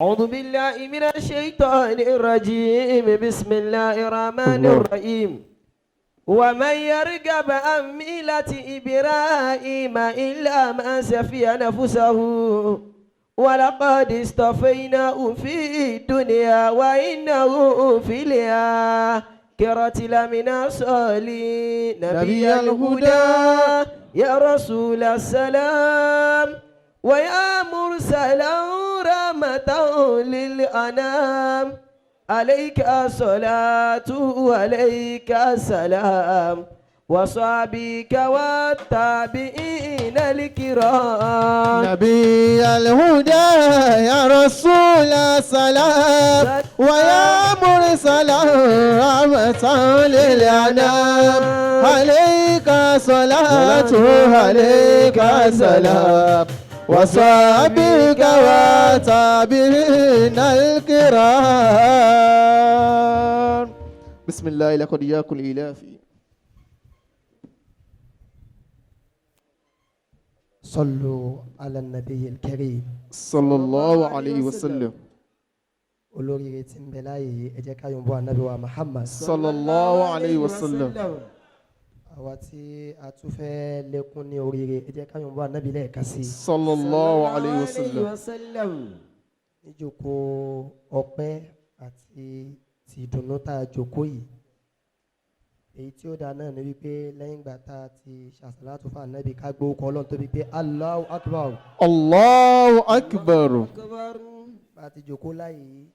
أعوذ بالله من الشيطان الرجيم. بسم الله الرحمن الله. الرحيم. ومن يرغب عن ملة إبراهيم إلا من سفي نفسه، ولقد اصطفيناه في الدنيا، وإنه في الآخرة لمن الصالحين. نبي الهدى، يا رسول السلام، ويا مرسلا رحمة للأنام، عليك الصلاة وعليك السلام، وصحبك والتابعين الكرام. نبي الهدى، يا رسول السلام، ويا مرسل رحمة للأنام، عليك صلاة، عليك سلام، وصحبك وتابعين الكرام. بسم الله، لقد جاءكم لإيلاف. صلوا على النبي الكريم. صلى الله عليه وسلم. Olóríire tí ń bẹ láàyè yìí, ẹ jẹ́ ká yòǹbó ànábì wa Muhammad. صلى الله عليه وسلم. Àwa tí a tún fẹ́ lékún ní oríire, ẹ jẹ́ ká yòǹbó ànábì lẹ́ẹ̀kan sí i. صلى الله عليه وسلم. Níjókòó ọpẹ́ àti ti ìdùnnú tá a jókòó yìí, èyí tí ó dáa náà ni wípé lẹ́yìn ìgbà tá a ti ṣàṣàlátù fún ànábì, ká gbórúkọ Ọlọ́run tóbi pé Allahu Akbar. الله أكبر. Bá a ti jókòó láyè yìí,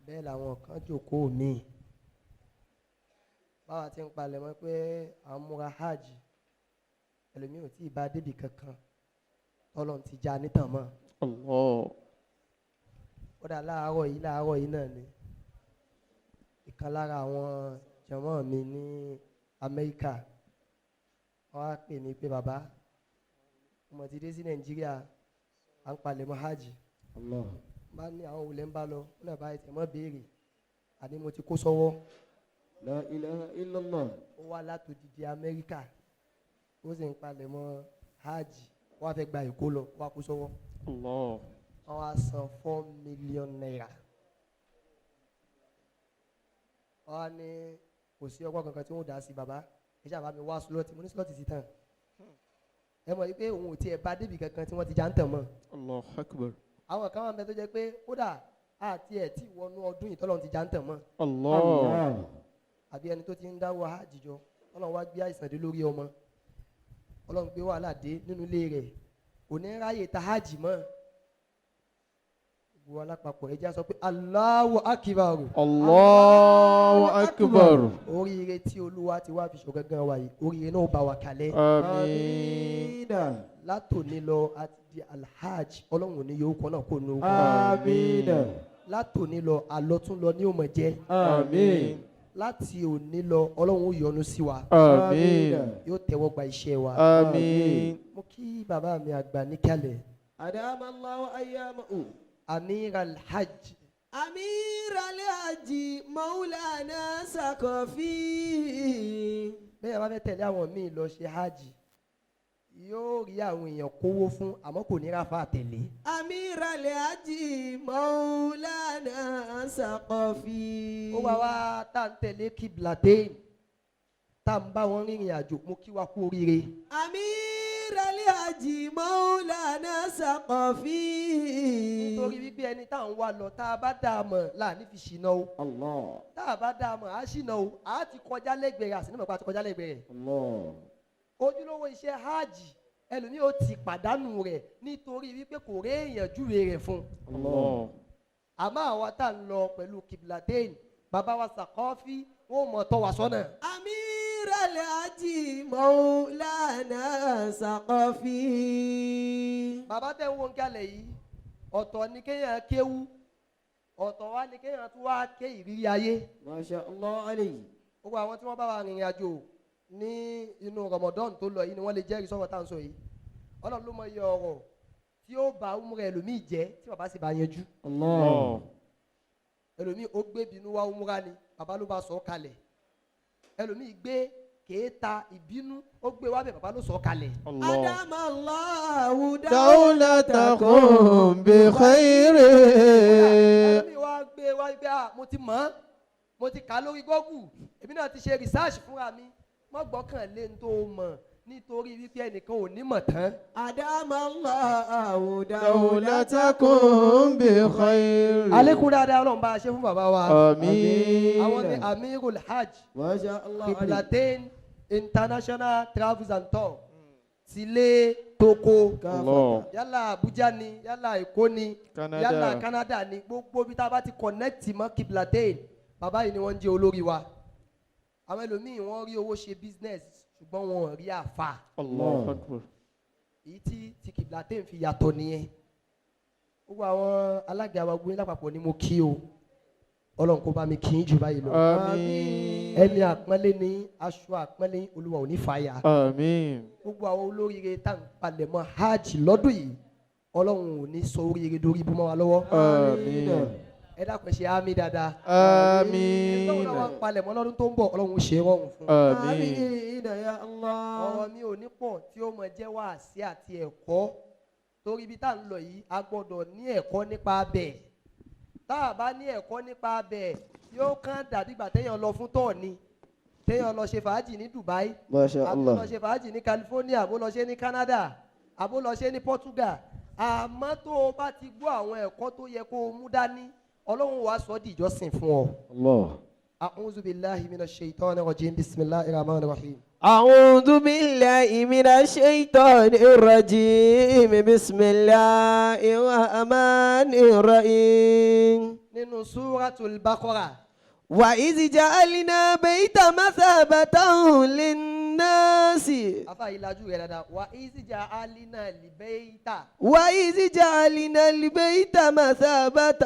bẹ́ẹ̀ làwọn kan jókòó míì. Báwa ti ń palẹ̀ mọ́ pé à ń múra hajj, ẹlòmíì ò tí ì bá débi kankan tọ́lọ́run ti já nítàn mọ́. الله. Ó dà, láàárọ̀ yìí náà ni ìkan lára àwọn jọmọ́ mi ní Amẹ́ríkà, wọ́n á pè mí pé, "Bàbá, mo ti dé sí Nàìjíríà, à ń palẹ̀ mọ́ hajj." Allah. Bá ní àwọn olè ń bá lọ, ó náà báyìí tẹ̀ mọ́ béèrè, àní mo ti kó sọ́wọ́. La ilaha illallah. Ó wá látòdìdí Amẹ́ríkà, ó sì ń palẹ̀ mọ́ hajj, wọ́n á fẹ́ gba Èkó lọ, wọ́n á kó sọ́wọ́. Allah. Wọ́n á san ₦4 million. Wọ́n á ní kò sí ọgbọ́n kankan tí wọ́n dá sí. "Bàbá, ẹ ṣáà bá mi wá slot." Mo ní slot ti tàn. Ẹ mọ̀ wípé òun ò tiẹ̀ bá débi kankan tí wọ́n ti já ń tàn mọ́. Allah akbar. Àwọn kan wà ń bẹ tó jẹ́ pé kódà àti ẹ̀ tí wọnú ọdún yìí, tọ́lọ́run ti já ń tàn mọ́. Allah. Àbí ẹni tó ti ń dáwọ́ hajj jọ, Ọlọ́run wá gbé àìsàn dé lórí ọmọ, Ọlọ́run gbé wàhálà dé nínú ilé rẹ̀, kò ní ráyè ta hajj mọ́. Gbogbo alápapọ̀, ẹ jẹ́ á sọ pé Allahu akbar. Allahu akbar. Oríire tí Olúwa ti wá fi ṣògangan wa yìí, oríire náà bá wa kalẹ̀. Àmín. Látòní lọ, a ti di alhaj. Ọlọ́run ò ní yóò kọ́ náà kó nu. Àmín. Látòní lọ, àlọ́tún lọ ní òmò jẹ́. Àmín. Láti òní lọ, Ọlọ́run ó yọ́nú sí wa. Àmín. Yóò tẹ́wọ́ gba iṣẹ́ wa. Àmín. Mo kí bàbá mi àgbà níkàlẹ̀. Adama Allahu ayyamahu. Amir alhaj. Amir alhaji Maulana Sakofi. Bẹ́ẹ̀ bá fẹ́ tẹ̀lé àwọn míì lọ ṣe hajj, yóò rí àwọn èèyàn kówó fún, àmọ́ kò ní ráfa àtẹ̀lé. Amir alhaji Maulana Sakofi. Ó wá wá tá à ń tẹ̀lé kiblatain, tá à ń bá wọn rìnrìn àjò, mo kí wa kú oríire. Amir alhaji Maulana Sakofi. Nítorí wípé ẹni tá à ń wá lọ, tá a bá dá a mọ̀ láàní fi ṣìnà o. Allah. Tá a bá dá a mọ̀, á ṣìnà o. Á ti kọjá lẹ́gbẹ̀ẹ́ rẹ̀, àsìní mọ̀ pé a ti kọjá lẹ́gbẹ̀ẹ́ rẹ̀. Allah. Ojúlówó iṣẹ́ hajj, ẹlòmíì ó ti pàdánù rẹ̀ nítorí wípé kò rí èèyàn júwe rẹ̀ fún un. Allah. Àmọ́ àwa tá à ń lọ pẹ̀lú kiblatain, bàbá wa Sàkọ́fí, wọn ò mọ̀ tọ́ wa sọ́nà. Amir alhaji Maulana Sakofi. Bàbá tẹ̀ ń wo nkálẹ̀ yìí, ọ̀tọ̀ ni kéèyàn kéwú, ọ̀tọ̀ wá ni kéèyàn tún wá ké ìrírí ayé. Masha Allah alayhi. Gbogbo àwọn tí wọ́n bá wa rìnrìn àjò ní inú Ramadan tó lọ yìí ni wọ́n lè jẹ́rìí sọ́wọ́ tá à ń sọ yìí. Ọlọ́run ló mọ iye ọ̀rọ̀ tí ó bá umrah ẹlòmíì jẹ́ tí bàbá sì bá yanjú. Allah. Ẹlòmíì ó gbé bínú wá umrah ni, bàbá ló bá sọ ọ́ kalẹ̀. Ẹlòmíì gbé Kéèta, ìbínú, ó gbé wá bẹ̀, bàbá ló sọ kalẹ̀. Allah. أدام الله دولتكم بخير. Ẹlòmíì wá gbé wá gbé, "Ah, mo ti mọ̀ ọ́n, mo ti kà á lórí Google, èmi náà ti ṣe research fúnra mi." Má gbọ́kàn lé ní tó o mọ̀, nítorí wípé ẹnìkan ò ní mọ̀ tán. أدام الله دولتكم بخير. Alekun dáadáa, Ọlọ́run bá a ṣe fún bàbá wa. آمين. Àwọn ní Amirul Hajj ما شاء الله عليك. Qiblatain International Travels and Tour, tilé toko, Allah. yálà Abuja ni, yálà Èkó ni, Canada. yálà Canada ni, gbogbo bí tá a bá ti connect mọ́ Qiblatain, bàbá yìí ni wọ́n ń jẹ́ olórí wa. Àwọn ẹlòmíì, wọ́n rí owó ṣe business, ṣùgbọ́n wọn ò rí àfa. الله أكبر. Èyí tí ti Qiblatain fi yàtọ̀ nìyẹn. Gbogbo àwọn alága wa gbóyin lápapọ̀ ni mo kí o. Ọlọ́run kó bá mi kí n jù báyìí lọ. آمين. Ẹni àpọ́nlé ní aṣọ àpọ́nlé, Olúwa ò ní fàyà. آمين. Gbogbo àwọn olóríire tá à ń palẹ̀ mọ́ hajj lọ́dún yìí, Ọlọ́run ò ní sọ oríire dórí ibú mọ́ wa lọ́wọ́. آمين. Ẹ dákun, ẹ ṣe àmín dáadáa. آمين. Ẹ̀tọ́ náà wà ń palẹ̀ mọ́ lọ́dún tó ń bọ̀, Ọlọ́run ó ṣe é rọrùn fún un. آمين. آمين يا الله. Ọ̀rọ̀ mi ò ní pọ̀, tí ó mọ jẹ́ wáàsí àti ẹ̀kọ́, torí ibi tá à ń lọ yìí, a gbọ́dọ̀ ní ẹ̀kọ́ nípa abẹ̀. Tá a bá ní ẹ̀kọ́ nípa abẹ̀, yóò kàn dàbí ìgbà téèyàn lọ fún tour ni, téèyàn lọ ṣe fàájì ní Dubai, ما شاء àbó lọ ṣe fàájì ní California, àbó lọ ṣe ní Canada, àbó lọ ṣe ní Portugal. Àmọ́ tó o bá ti gbọ́ àwọn ẹ̀kọ́ tó yẹ kó o mú dání, Ọlọ́run wàá sọ di ìjọsìn fún ọ. الله. أعوذ بالله من الشيطان الرجيم. بسم الله الرحمن الرحيم. أعوذ بالله من الشيطان الرجيم. بسم الله الرحمن الرحيم. Nínú Suratul Baqara. وإذ جعلنا بيت مثابة للناس. Afa ìlàjú rẹ̀ dáadáa. وإذ جعلنا البيت. وإذ جعلنا البيت مثابة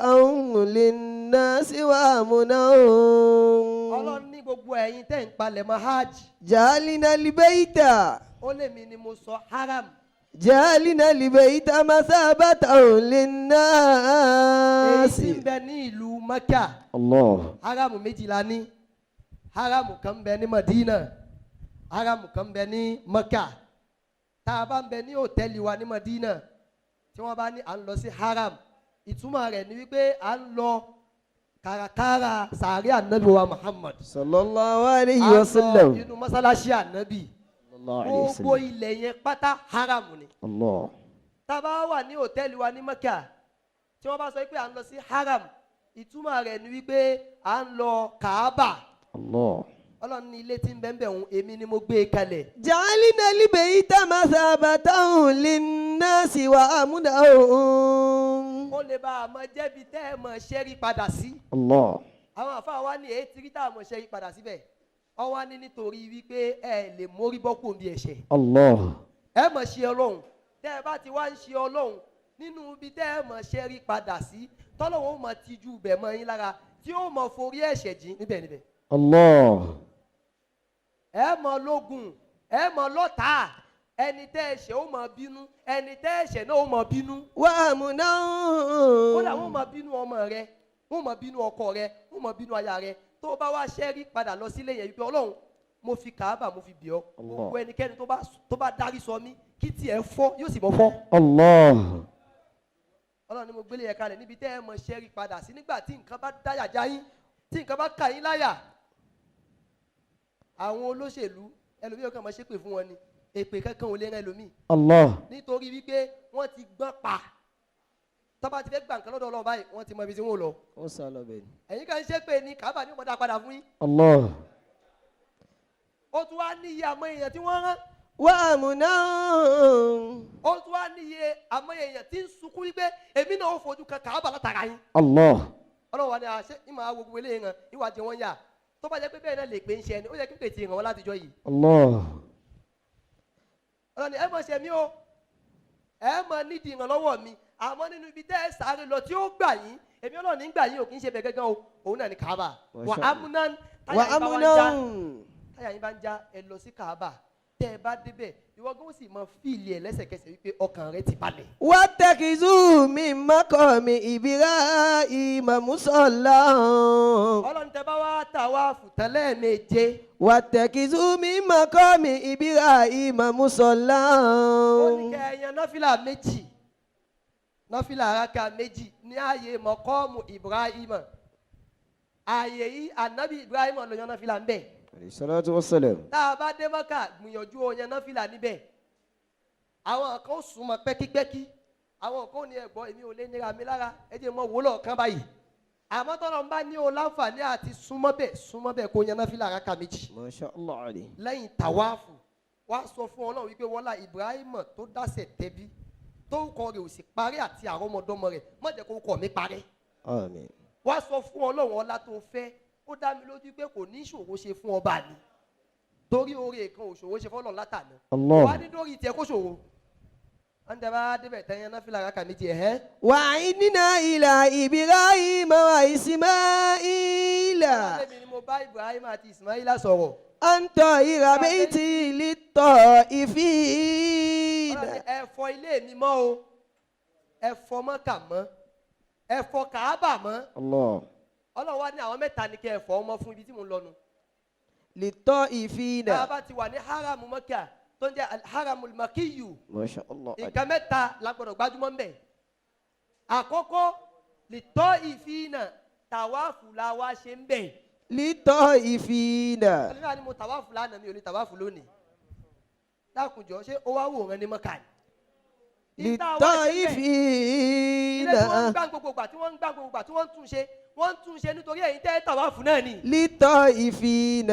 للناس وأمنا. Ọlọ́run ní gbogbo ẹ̀yin tẹ́ ń palẹ̀ mọ́ hajj. جعلنا البيت. Ó lèmi ni mo sọ haram. جعلنا البيت مثابة Èyí للناس. tí ń bẹ ní ìlú Mẹ́kà. الله. Haram méjìlá ní. Haram kan ń bẹ ní Madina, haram kan ń bẹ ní Mẹ́kà. Tá a bá ń bẹ ní hòtẹ́ẹ̀lì wa ní Madina, tí wọ́n bá ní à ń lọ sí haram, ìtumọ̀ rẹ̀ ni wípé à ń lọ kàràkàrà sàárẹ̀ ànábì wa Muhammad. صلى الله عليه À ń lọ وسلم. inú mọ́sálásí ànábì. الله عليه Gbogbo وسلم. ilẹ̀ yẹn pátá, haram ni. الله. Tá a bá wà ní hòtẹ́ẹ̀lì wa ní Mẹ́kà, tí wọ́n bá sọ pé à ń lọ sí haram, ìtumọ̀ rẹ̀ ni wípé à ń lọ Kàábà. الله. Ọlọ́run ní ilé tí ń bẹ́ẹ̀ bẹ́ẹ̀ ń, èmi ni mo gbé e kalẹ̀. جعلنا البيت مثابة للناس وأمنا. Ó lè bá a mọ jẹ́bi tẹ́ ẹ mọ̀ ṣẹ́rí padà sí. الله. Àwọn àfáà wa ní èyí tí tá a mọ̀ ṣẹ́rí padà síbẹ̀, ọ wá ní nítorí wípé ẹ lè mórí bọ́ kó bí ẹ̀ṣẹ̀. الله. Ẹ mọ̀ ṣe Ọlọ́run. Tẹ́ ẹ bá ti wá ń ṣe Ọlọ́run nínú ibi tẹ́ ẹ mọ̀ ṣẹ́rí padà sí, tọ́lọ́run ó mọ̀ tijú bẹ̀ mọ́ yín lára, tí ó mọ̀ forí ẹ̀ṣẹ̀ jìn níbẹ̀ níbẹ̀. الله. Ẹ mọ̀ lógun, ẹ mọ̀ lọ́tàá, ẹni tẹ́ ẹ ṣẹ̀ ó mọ̀ bínú, ẹni tẹ́ ẹ ṣẹ̀ náà ó mọ̀ bínú. وأمنا. Kódà wọ́n mọ̀ bínú ọmọ rẹ, wọ́n mọ̀ bínú ọkọ rẹ, wọ́n mọ̀ bínú aya rẹ. Tó bá wá ṣẹ́rí padà lọ sílé yẹn wípé, "Ọlọ́run, mo fi Kàábà, mo fi bì ọ́, gbogbo ẹnikẹ́ni tó bá dárí sọ mí, kí tiẹ̀ fọ́," yóò sì mọ́ fọ́. الله. Ọlọ́run ni mo gbélé yẹn kalẹ̀ níbi tẹ́ ẹ mọ̀ ṣẹ́rí padà sí nígbà tí nǹkan bá dáyà já yín, tí nǹkan bá kà yín láyà. Àwọn olóṣèlú, ẹlòmíì kan máa ṣépè fún wọn ni, èpè kankan ò lè rán ẹlòmíì. الله. Nítorí wípé wọ́n ti gbọ́n pa, tọ́ba ti fẹ́ gbà nǹkan lọ́dọ̀ Ọlọ́run báyìí, wọ́n ti mọ ibi tí wọ́n lọ. Ó sá lọ bẹ́ẹ̀ ni. Ẹ̀yin kan ṣépè ní Kàábà ní ọmọdé padà fún yín. الله. Ó tún wá níye àmọ́ èèyàn tí wọ́n rán. وأمنا. Ó tún wá níye àmọ́ èèyàn tí ń sunkún wípé èmi náà ó fojú kan Kàábà látara yín. الله. Ọlọ́run wa ni àṣẹ ìmọ̀ àwọn gbogbo eléyìí hàn ìwà jẹ wọ́n yà. Tó bá jẹ́ pé bẹ́ẹ̀ náà lè pé ń ṣe ẹni, ó yẹ kí pèsè ìrànwọ́ látijọ́ yìí. الله. Ọlọ́run ni ẹ mọ̀ ṣe mí o, ẹ mọ̀ nídìí ìrànlọ́wọ́ mi, àmọ́ nínú ibi tẹ́ ẹ sáré lọ tí ó gbà yín, èmi Ọlọ́run ní gbà yín, ò kì í ṣe bẹ̀ gángan o, òun náà ní Kàábà. Wà á múná táyà yín bá wá ń já, وأمنا. táyà yín bá ń já, ẹ lọ sí Kàábà. Tẹ́ ẹ bá débẹ̀, ìwọ gan ó sì mọ feel ẹ̀ lẹ́sẹ̀kẹsẹ̀ wípé ọkàn rẹ ti balẹ̀. واتخذوا من مقام إبراهيم مصلى. Ọlọ́run, tẹ́ bá wá tàwáàfù tán lẹ́ẹ̀méje. واتخذوا من مقام إبراهيم مصلى. Ó ní kẹ́ ẹ yan náfìlà méjì, náfìlà araka méjì ní ààyè mọ̀kọ́ọ̀mù Ibrahim. Ààyè yìí, ànábì Ibrahim ló yan náfìlà ń bẹ̀. عليه الصلاة والسلام. Tá a bá dé Mọ́kà, gbìyànjú ó yan náfìlà níbẹ̀. Àwọn kan ó súnmọ́ pẹ́kípẹ́kí, àwọn kan ò ní ẹ̀gbọ́n èmi ò lè nira mi lára, ẹ jẹ́ mọ́ wò lọ́ọ̀kan báyìí. Àmọ́ tọ́lọ́ ń bá ní o láǹfààní àti súnmọ́ bẹ̀, súnmọ́ bẹ̀ kó yan náfìlà araka méjì ما شاء الله عليه. lẹ́yìn tàwáàfù. Wá sọ fún Ọlọ́run wípé wọ́lá Ibrahim tó dáṣẹ̀ tẹ́bí tó kọ rẹ̀ ò sì parí àti àrọ́mọdọ́mọ rẹ̀, má jẹ́ kó kọ̀ mí parẹ́. آمين. Wá sọ fún Ọlọ́run ọlá tó fẹ́. Ó dá mi lójú pé kò ní ìṣòro ṣe fún ọba mi, torí oore kan ò ṣòro ṣe fọlọ́run látàná. Allah. Wá ní lórí tiẹ̀ kó ṣòro wọ́n tẹ́ bá débẹ̀ tẹ́yẹn náà fìlà rákà méjì ẹ̀hẹ́. وعدنا إلى إبراهيم وإسماعيل. Ọlọ́run mi ni mo bá Ibrahim àti Ismaila sọ̀rọ̀. أن طهر بيتي للطائفين. Ọlọ́run ní ẹ fọ ilé mi mọ́ o, ẹ fọ Mọ́kà mọ́, ẹ fọ Kàábà mọ́. الله. Ọlọ́run wá ní àwọn mẹ́ta ní kẹ́ ẹ fọ ọmọ fún ibi tí mò ń lọ nu. للطائفين. Tá a bá ti wà ní haramu Mọ́kà tó ń jẹ́ haramul makiyu, ما شاء الله عليه. nǹkan mẹ́ta la gbọ́dọ̀ gbájúmọ́ ń bẹ̀. Àkọ́kọ́, للطائفين, tàwáàfù la wá ṣe ń bẹ̀. للطائفين. Ẹlẹ́yà ni mo tàwáàfù lánàá, mi ò lè tàwáàfù lónìí. Dákunjọ, ṣé ó wá wòran ní Mọ́kà ni? Ìta wá ṣe ń bẹ̀, للطائفين. ilé tí wọ́n ń gbá gbogbo ìgbà, tí wọ́n ń gbá gbogbo ìgbà, tí wọ́n ń tún ṣe, wọ́n ń tún ṣe nítorí ẹ̀yin tẹ́ tàwáàfù náà ni. للطائفين.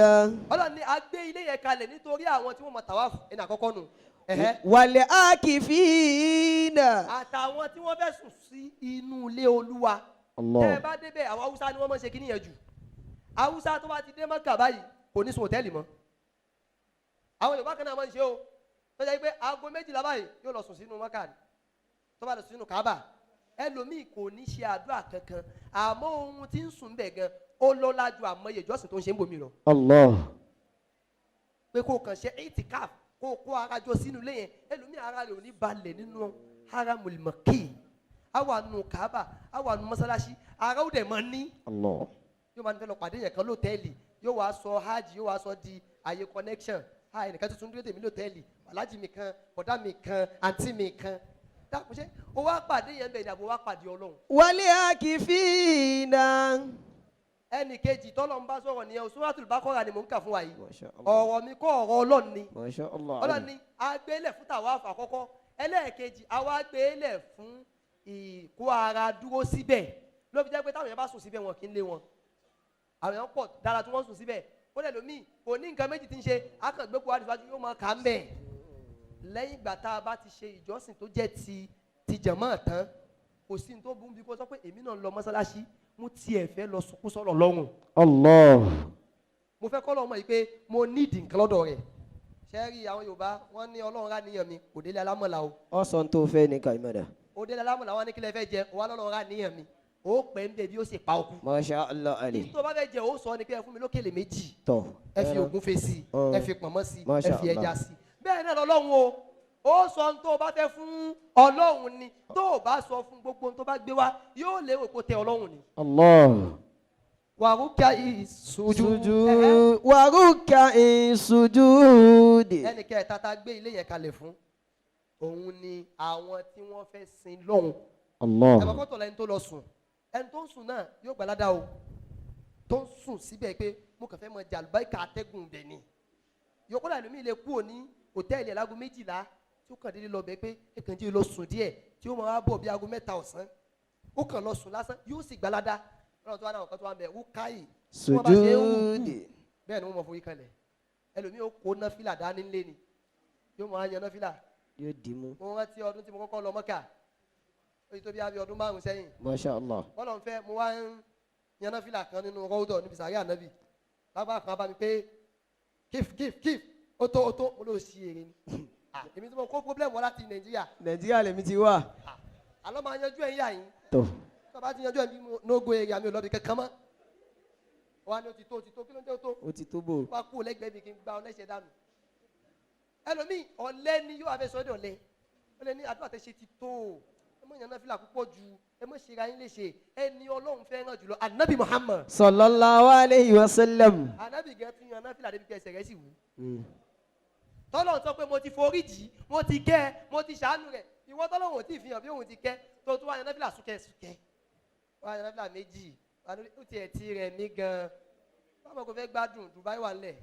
Ọlọ́run ní a gbé ilé yẹn kalẹ̀ nítorí àwọn tí wọ́n mọ tàwáàfù, ẹni àkọ́kọ́ nù. Ẹ̀hẹ́. والعاكفين. Àtàwọn tí wọ́n fẹ́ sùn sí inú ilé Olúwa. Tẹ́ ẹ bá débẹ̀, àwọn Haúsá ni wọ́n mọ̀ ṣe kíní yẹn jù. Haúsá tó bá ti dé Mọ́kà báyìí kò ní sùn hòtẹ́ẹ̀lì mọ́. Àwọn Yorùbá kan náà máa ń ṣe o, tó jẹ́ pé aago 12 báyìí yóò lọ sùn sínú Mọ́kà ni. Tó bá lọ sùn sínú Kábà, ẹlòmíì kò ní ṣe àdúrà kankan, àmọ́ ohun tí ń sùn bẹ̀ gan ó lọ́lá ju àmọye ìjọsìn tó ń ṣe ń bomi lọ. الله. Pé kó kàn ṣe itikaf, kó kó ara jọ sínú ilé yẹn. Ẹlòmíì ara rẹ̀ ò ní balẹ̀ nínú haramul maki, àwa nù Kábà, àwa nù mọ́sálásí, ara ó dẹ̀ mọ́ ní. الله. Yóò máa ń fẹ́ lọ pàdé yẹn kan lótẹ́ẹ̀lì, yóò wá sọ hajj, yóò wá sọ di àyè connection. Ha, ẹnìkan tuntun dúró tèmi lótẹ́ẹ̀lì, alájì mi kan, bọ̀dá mi kan, àǹtí mi kan. Dákun, ṣé o wá pàdé yẹn bẹ́ẹ̀ ni àbò wá pàdé Ọlọ́run? والعاكفين. Ẹnì kejì tọ́lọ́ ń bá sọ̀rọ̀ nìyẹn o. Suratul Baqara ni mò ń kà fún wa yìí. ما شاء الله. Ọ̀rọ̀ mi kọ́, ọ̀rọ̀ Ọlọ́run ni. ما شاء الله. Ọlọ́run ni agbélẹ̀ fún tàwáàfù àkọ́kọ́. Ẹlẹ́ẹ̀kejì, àwa gbélẹ̀ fún ìkó ara dúró síbẹ̀, ló fi jẹ́ pé táwọn èèyàn bá sùn síbẹ̀, wọn kì í lé wọn. Àwọn èèyàn pọ̀ dára tí wọ́n sùn síbẹ̀. Ó lẹ̀ lómi kò ní nǹkan méjì tí ń ṣe, akàngbé kó àdìsíwájú, yóò máa kà á mbẹ̀. Lẹ́yìn ìgbà tá a bá ti ṣe ìjọsìn tó jẹ́ ti jàmáà tán, kò sí ní tó bú bí kó sọ pé èmi náà ń lọ mọ́sálásí, mo tiẹ̀ fẹ́ lọ sunkún sọ́lọ̀ lọ́rùn. الله. Mo fẹ́ kọ́ lọ́mọ yìí pé mo nídìí nǹkan lọ́dọ̀ rẹ̀. Ṣẹ́rí àwọn Yorùbá, wọ́n ní Ọlọ́run rà níyàn mi kò délé alámọ̀lá o. Ọ̀sán tó fẹ́ ní kàìmọ́dà. Ó délé alámọ̀lá, wọn ní kílẹ̀ fẹ́ jẹ, wà lọ́lọ́run rà níyàn mi, ó pẹ́ ń bẹ̀ bí ó sì pa ọkú. ما شاء الله عليه. Kí tó bá fẹ́ jẹ, ó sọ ni pé ẹ fún mi lókèlè méjì, Tọ̀. ẹ fi ògúnfe sí i, ẹ fi pọ̀nmọ́ sí i, ẹ Masha fi ẹja Allah. sí i. Bẹ́ẹ̀ náà lọ́lọ́run o, ó sọ ohun tó o bá fẹ́ fún Ọlọ́run ni. Tó o bá sọ fún, gbogbo ohun tó bá gbé wá yóò lérò kó tẹ Ọlọ́run ni. الله. والركع السجود. سجود والركع السجود. Ẹnì kẹta tá a gbé ilé yẹn kalẹ̀ fún, òun ni àwọn tí wọ́n fẹ́ sin lọ́hùn. الله. Ẹ̀fọ́ kọ́tọ̀ lẹni tó lọ sùn, ẹni tó ń sùn náà yóò gbàládà o, tó ń sùn síbẹ̀ pé mo kàn fẹ́ mọ jàlùbáríkà atẹ́gùn bẹ̀ ni. Yòókù làlùmí lè kú òní hòtẹ́ẹ̀lì ẹ̀ láago 12, tí ó kàn déédéé lọ bẹ̀ pé ẹ kàn jí lọ sùn díẹ̀, tí ó máa bọ̀ bí aago 3 ọ̀sán, ó kàn lọ sùn lásán, yóò sì gbàládà. Lọ́nà tó wà náà, kan tó wà ń bẹ̀ wúkáyì tí wọ́n bá ṣe é wù kú, سجود. bẹ́ẹ̀ ni wọ́n mọ̀ fún yín kalẹ̀. Ẹlòmíì ó kó náfìlà dání ńlé ni, yóò máa yan náfìlà. Yóò dì mú. Mo rántí ọdún tí mo kọ́kọ́ lọ Mọ́kà, ó ti tó bí abí ọdún 5 sẹ́yìn. ما شاء الله. Bọ́lọ̀ ń fẹ́, mo wá ń yan náfìlà kan nínú rọ́ọ̀dọ̀ níbi sàárẹ̀ ànábì lágbára kan bá mi pé kíf kíf kíf, ó tó, ó tó. Mo lọ sí èrè ni. Ah, èmi tí mo kó problem wá láti Nàìjíríà. Nàìjíríà lèmi ti wá. Ah, àlọ́ máa yanjú ẹ̀ ń yà yín. Tọ̀. Tó bá ti yanjú ẹ̀ bí no go area, mi ò lọ bí kankan mọ́. Wà ní ó ti tó, ó ti tó, kí ló ń jẹ́ ó tó? Ó ti tó bò. Wá kú lẹ́gbẹ̀ẹ́ mi kí n gba ọ lẹ́sẹ̀ dànù. Ẹlòmíì ọ̀lẹ ni, yóò wá fẹ́ sọ ọ́ dọ̀lẹ. Ó lè ní àdúrà tẹ́ ṣe ti tó o. Ẹ má yan náfìlà púpọ̀ ju, ẹ má ṣe ra yín léṣe. Ẹni Ọlọ́run fẹ́ràn jùlọ, Anabi Muhammad. Sallallahu alayhi wa sallam. Anabi gẹ́ tún yan náfìlà débi pé ẹsẹ̀ rẹ̀ sì wú. Tọ́lọ́run sọ pé mo ti forí jì, mo ti kẹ́ ẹ, mo ti ṣàánú rẹ̀. Ìwọ tọ́lọ́run ò tí ì fi hàn bí òun ti kẹ́, tó tún wá yan náfìlà súnkẹ́ súnkẹ́, wá yan náfìlà méjì, ó tiẹ̀ ti rẹ̀ mí gan-an. Báwo kò fẹ́ gbádùn Dubai wà ńlẹ̀?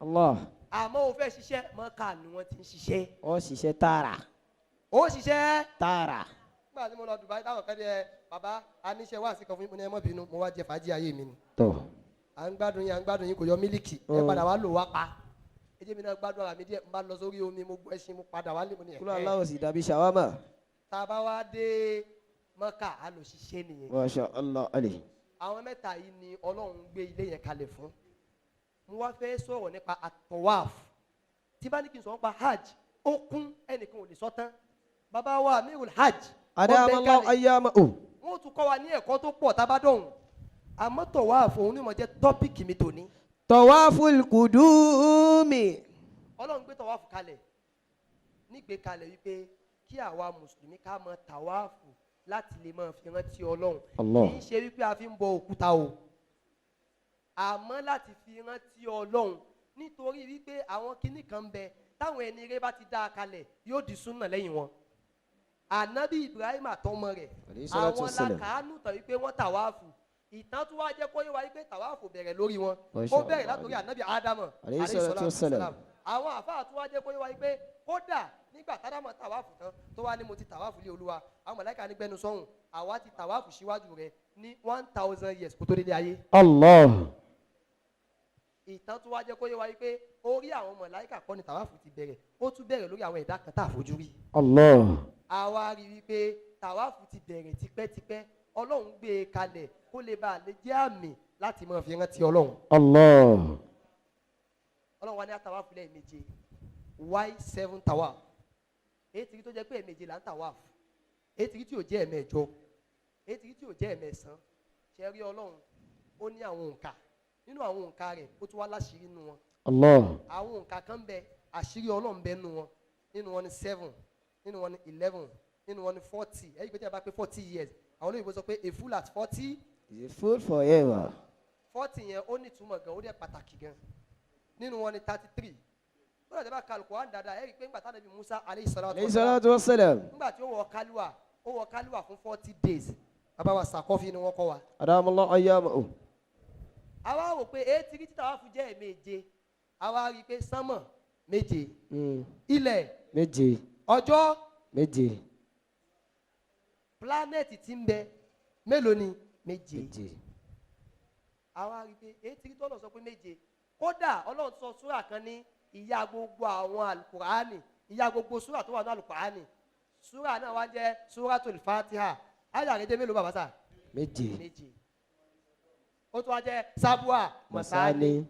Allah. Àmọ́ o fẹ́ ṣiṣẹ́, Mọ́kà ni wọ́n ti ń ṣiṣẹ́. Ó ṣiṣẹ́ tààrà. Ó ṣiṣẹ́ tààrà. Nígbà tí mo lọ Dubai, táwọn kan ní, ẹ bàbá, aníṣẹ́ wá sí kan fún mi, ní ẹ má bínú, mo wá jẹ fàájì ayé mi ni. Tọ̀. À ń gbádùn yín, à ń gbádùn yín, kò yọ mílíkì ẹ. Padà wá lò wá pa, ẹ jẹ́ mi náà gbádùn ara mi díẹ̀. N bá lọ sórí omi, mo gbọ́ ẹṣin, mo padà wá lé, mo ní Kúlọ̀ ẹ̀. aláwọ̀ sì dàbí ṣàwámà. Tá a bá wá dé Mọ́kà, á lọ ṣiṣẹ́ nìyẹn. Masha Allah Ali. Àwọn mẹ́ta yìí ni Ọlọ́run gbé ilé yẹn kalẹ̀ fún. Mo wá fẹ́ sọ̀rọ̀ nípa àtọ̀wáf. Tí bá ní kí n sọ̀rọ̀ nípa hajj, ó kún, ẹnìkan ò lè sọ tán. Bàbá wa Amirul Hajj, wọ́n bẹ́ Adamallahu kalẹ̀. ayyamahu. Wọ́n tún kọ́ wa ní ẹ̀kọ́ tó pọ̀ tá a bá dọ̀hùn. Àmọ́ tọ̀wáf, òun ni mo jẹ́ topic mi tòní. Tawaful kudumi. Ọlọ́run gbé tọ̀wáfù kalẹ̀ nígbè kalẹ̀ wípé kí àwa mùsùlùmí ká mọ tàwáàfù láti lè máa fi rántí Ọlọ́run. Allah. Kì í ṣe wípé a fi ń bọ òkúta o, àmọ́ láti fi rántí Ọlọ́run, nítorí wípé àwọn kinní kan ń bẹ táwọn ẹni eré bá ti dá a kalẹ̀, yóò di súnà lẹ́yìn wọn. Ànábì Ibrahim àtọmọ rẹ̀, Alayhi salatu àwọn wassalam. làkàánú tàn wípé wọ́n tàwáàfù. Ìtàn tó wá jẹ́ kó yé wa wípé tàwáàfù bẹ̀rẹ̀ lórí wọn, Masha ó bẹ̀rẹ̀ Allah. látòrí ànábì Ádámọ̀. Alayhi salatu wassalam. Àwọn àfáà tó wá jẹ́ kó yé wa wípé kódà nígbà tádámọ̀ tàwáàfù tán, tó wá ní mo ti tàwáàfù lé Olúwa, àwọn màláíkà ní gbẹnu sọ́hùn, àwa ti tàwáàfù síwájú rẹ̀ ní 1,000 years kó tó délé ayé. Allah. Ìtàn tó wá jẹ́ kó yé wa wípé orí àwọn màláíkà kọ́ ni tàwáàfù ti bẹ̀rẹ̀, ó tún bẹ̀rẹ̀ lórí àwọn ẹ̀dá kan tá a fojú rí. Allah. Àwa rí wípé tàwáàfù ti bẹ̀rẹ̀ tipẹ́tipẹ́. Ọlọ́run gbé e kalẹ̀ kó lè bá a lè jẹ́ àmì láti máa fi rántí Ọlọ́run. Allah. Ọlọ́run wa ní àtàwáàfù lẹ́ẹ̀méje. Why seven tawaf? Èyí tí tó jẹ́ pé ẹ̀ẹ̀méje là ń tawaf, èyí tí ò jẹ́ ẹ̀ẹ̀mẹ́jọ, èyí tí ò jẹ́ ẹ̀ẹ̀mẹ́sàn? Ṣe rí, Ọlọ́run ó ní àwọn òǹkà. Nínú àwọn òǹkà rẹ̀, ó tún wá láṣìírí nínú wọn. Allah. Àwọn òǹkà kan bẹ, àṣírí Ọlọ́run bẹ nínú wọn. Nínú wọn ní 7, nínú wọn ní 11, nínú wọn ní 40. Ẹ̀yìn pé tí a bá pé 40 years, àwọn olóyìnbó sọ pé a fool at 40 Is a fool forever. 40 yẹn, ó ní ìtumọ̀ gan, ó dẹ̀ pàtàkì gan. Nínú wọn ní 33. Ó dàgbà bá kálukú wà dáadáa. Ẹ̀rí pé ńgbà tánàbí Musa alayhi salatu Alayhi wa salam, salatu wassalam. ńgbà tí ó wọ kálúwà, ó wọ kálúwà fún 40 days. Bàbá wa Sàkọ́fì ni wọ́n kọ́ wa. Adamallahu ayyamahu. Àwa wò pé etí títà wà fún jẹ́ ẹ̀ẹ̀méje. Àwa rí i pé sánmọ̀ méje, ilẹ̀ Méje. ọjọ́ Méje. Planet tí ń bẹ, mélòó ni? Méje. Méje. Àwa rí i pé etí tọ́lọ̀ sọ pé méje. Kódà Ọlọ́run sọ súrà kan ní ìyá gbogbo àwọn alukurani, ìyá gbogbo súrà tó wà ní alukurani. Súrà náà wá jẹ́ súratul Fatiha. Ayé àrẹ́jẹ́ mélòó, bàbá sà? Méje. Méje. Ó tún wá jẹ́ sábúà mọ̀sáni. Masani.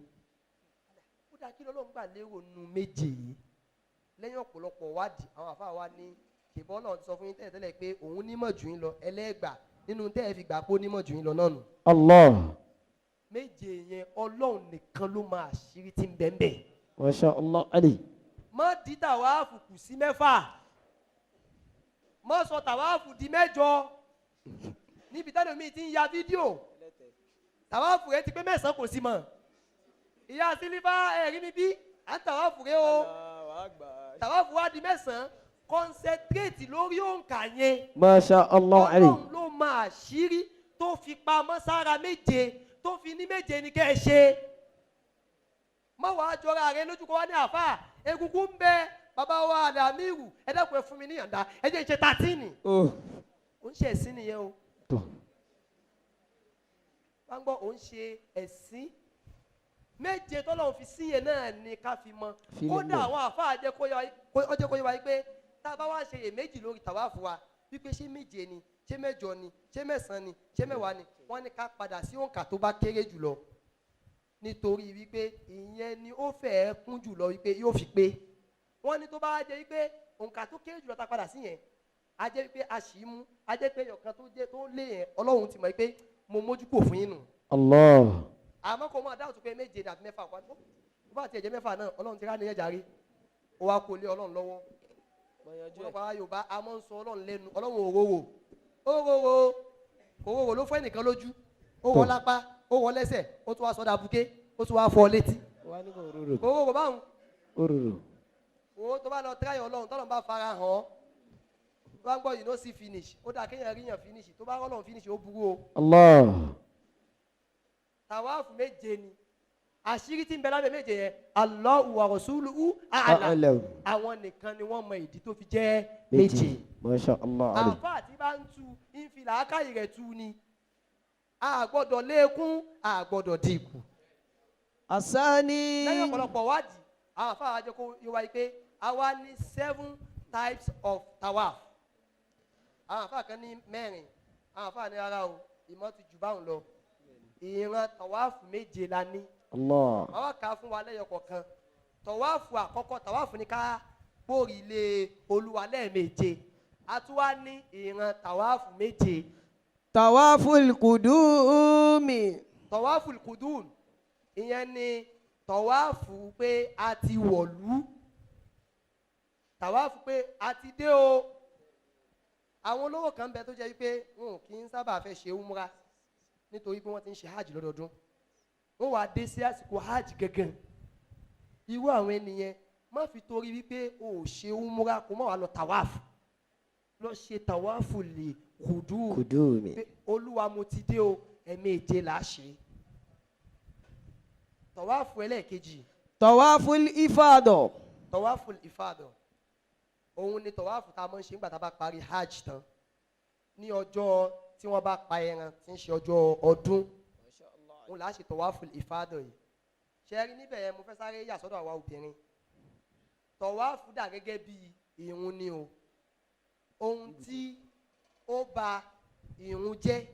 Ó dáa, kí lọ́lọ́run gbà lérò nu méje yìí? Lẹ́yìn ọ̀pọ̀lọpọ̀ wádìí, àwọn àfáà wa ní ṣèbọ́ náà ti sọ fún yín tẹ́lẹ̀tẹ́lẹ̀ pé òun nímọ̀ jù yín lọ. Ẹlẹ́gbà nínú tẹ́ ẹ fi gbà pé ó nímọ̀ jù yín lọ náà nù. Allah. Méje yẹn, Ọlọ́run nìkan ló máa àṣírí tí ń bẹ ń bẹ. Masha Allah Ali. Má di tàwáàfù kù sí mẹ́fà, má sọ tàwáàfù di mẹ́jọ níbi tẹ́lẹ̀ mi ti ń ya fídíò. Tàwáàfù rẹ ti pé mẹ́sàn-án, kò sí mọ́. Ìyá sílífà, ẹ̀rí mi bí à ń tàwáàfù rẹ o, tàwáàfù wa di mẹ́sàn-án. Concentrate lórí òǹkà yẹn. Masha Allah Ali. Ọlọ́run ló máa àṣírí tó fi pamọ́ sára méje, tó fi ní méje ní kẹ́ ẹ ṣe. Má wàá jọra rẹ lójú kó wá ní àáfàá egungun ń bẹ. Bàbá wa àdàmírù, ẹ dákun, ẹ fún mi níyànda, ẹ jẹ́ ìṣe 13. Oh. Ò ń ṣe ẹ̀sìn nìyẹn o. Tó. Wá ń gbọ́, ò ń ṣe ẹ̀sìn. Méje tọ́lọ́run fi sí yẹn náà ni ká fi mọ. Fi Kódà lélẹ̀. àwọn àáfàá jẹ́ kó yé wa, ó jẹ́ kó yé wa pé tá a bá wá ṣe iyèméjì lórí tàwáàfù wa wípé ṣé méje ni, ṣé mẹ́jọ ni, ṣé mẹ́sàn-án ni, ṣé mẹ́wàá ni, wọ́n ní ká padà sí òǹkà tó bá kéré jùlọ, nítorí wípé ìyẹn ni ó fẹ́ẹ́ kún jùlọ wípé yóò fi pé. Wọ́n ní tó bá jẹ́ wípé òǹkà tó kéré jùlọ tá a padà sí yẹn, a jẹ́ wípé a sì í mú, a jẹ́ pé ẹyọ̀kan tó jẹ́ tó lé yẹn, Ọlọ́run ti mọ̀ wípé mo mójú kò fún yín nù. Allah. Àmọ́ kò máa dáhùn tó pé méje dàbí mẹ́fà wá, tó bá tiẹ̀ jẹ́ mẹ́fà náà, Ọlọ́run ti rá níyẹn jàre. Ó wá kó lé Ọlọ́run lọ́wọ́. Ọ̀pọ̀lọpọ̀ àwọn Yorùbá a máa ń sọ Ọlọ́run lẹ́nu. Ọlọ́run òróró òróró òróró ló fọ́ ẹnìkan lójú, ó wọ lápá, ó wọ lẹ́sẹ̀, ó tún wá sọ́dà buké, ó tún wá fọ́ létí. Òróró báwọn owó tó bá lọ tíráyọ̀ Ọlọ́run, tọ́lọ́run bá fara hàn ọ́, tó bá ń gbọ́, you no see finish. Ó dà kéèyàn ríyàn finish, tó bá rọ́lọ́run finish, ó burú o. Allah. Tàwáàfù méje ni. Àṣírí tí ń bẹ lábẹ́ méje yẹn, Allahu wa rasuluhu a'lam. A'lam. Àwọn nìkan ni wọ́n mọ ìdí tó fi jẹ́ méje. Masha Allah alayhi. Àáfàá tí bá ń tu ń fi làákàyè rẹ̀ tu ni. A gbọ́dọ̀ lékún, a gbọ́dọ̀ dínkù. Asani. Lẹ́yìn ọ̀pọ̀lọpọ̀ wádìí, àwọn àáfàá wa jẹ́ kó yé wa pé a wá ní seven types of tawaf. Àwọn àáfàá kan ní mẹ́rin, àwọn àáfàá ní rárá o, ìmọ̀ ti jù báwọn lọ. Ìran tawaf méje la ní. Allah. Àwọn kà á fún wa lẹ́yọ kọ̀ọ̀kan. Tọ̀wáàfù àkọ́kọ́, tọ̀wáàfù ní ká gbórí ilé Olúwa lẹ́ẹ̀méje. A tún wá ní ìran tọ̀wáàfù méje. Tawaful kudumi. Tọ̀wáàfù kudum, ìyẹn ni tọ̀wáàfù pé a ti wọ̀lú, tọ̀wáàfù pé a ti dé o. Àwọn olówó kan bẹ tó jẹ́ wípé wọn ò kí ń sábà fẹ́ ṣe umra, nítorí pé wọ́n ti ń ṣe hajj lọ́dọọdún. Wọ́n wá dé sí àsìkò hajj gangan. Irú àwọn ènìyàn, má fi torí wípé o ò ṣe umra kó má wàá lọ tàwáàfù. Lọ ṣe tàwáàfù lè kùdú Kudumi. pé Olúwa, mo ti dé o. Ẹ̀ẹ̀méje là á ṣe. Tàwáàfù ẹlẹ́ẹ̀kejì, Tawaful ifada. Tàwáàfù ìfàdọ̀, òun ni tàwáàfù tá a máa ń ṣe nígbà tá a bá parí hajj tán, ní ọjọ́ tí wọ́n bá pa ẹran, tí ń ṣe ọjọ́ ọdún, òun là á ṣe tàwáàfù ìfàdọ̀ yìí. Ṣe rí níbẹ̀ yẹn, mo fẹ́ sáré yà sọ́dọ̀ àwa obìnrin. Tọ̀wáàfù dà gẹ́gẹ́ bí ìrun ni o. Ohun tí ó ba ìrun jẹ́,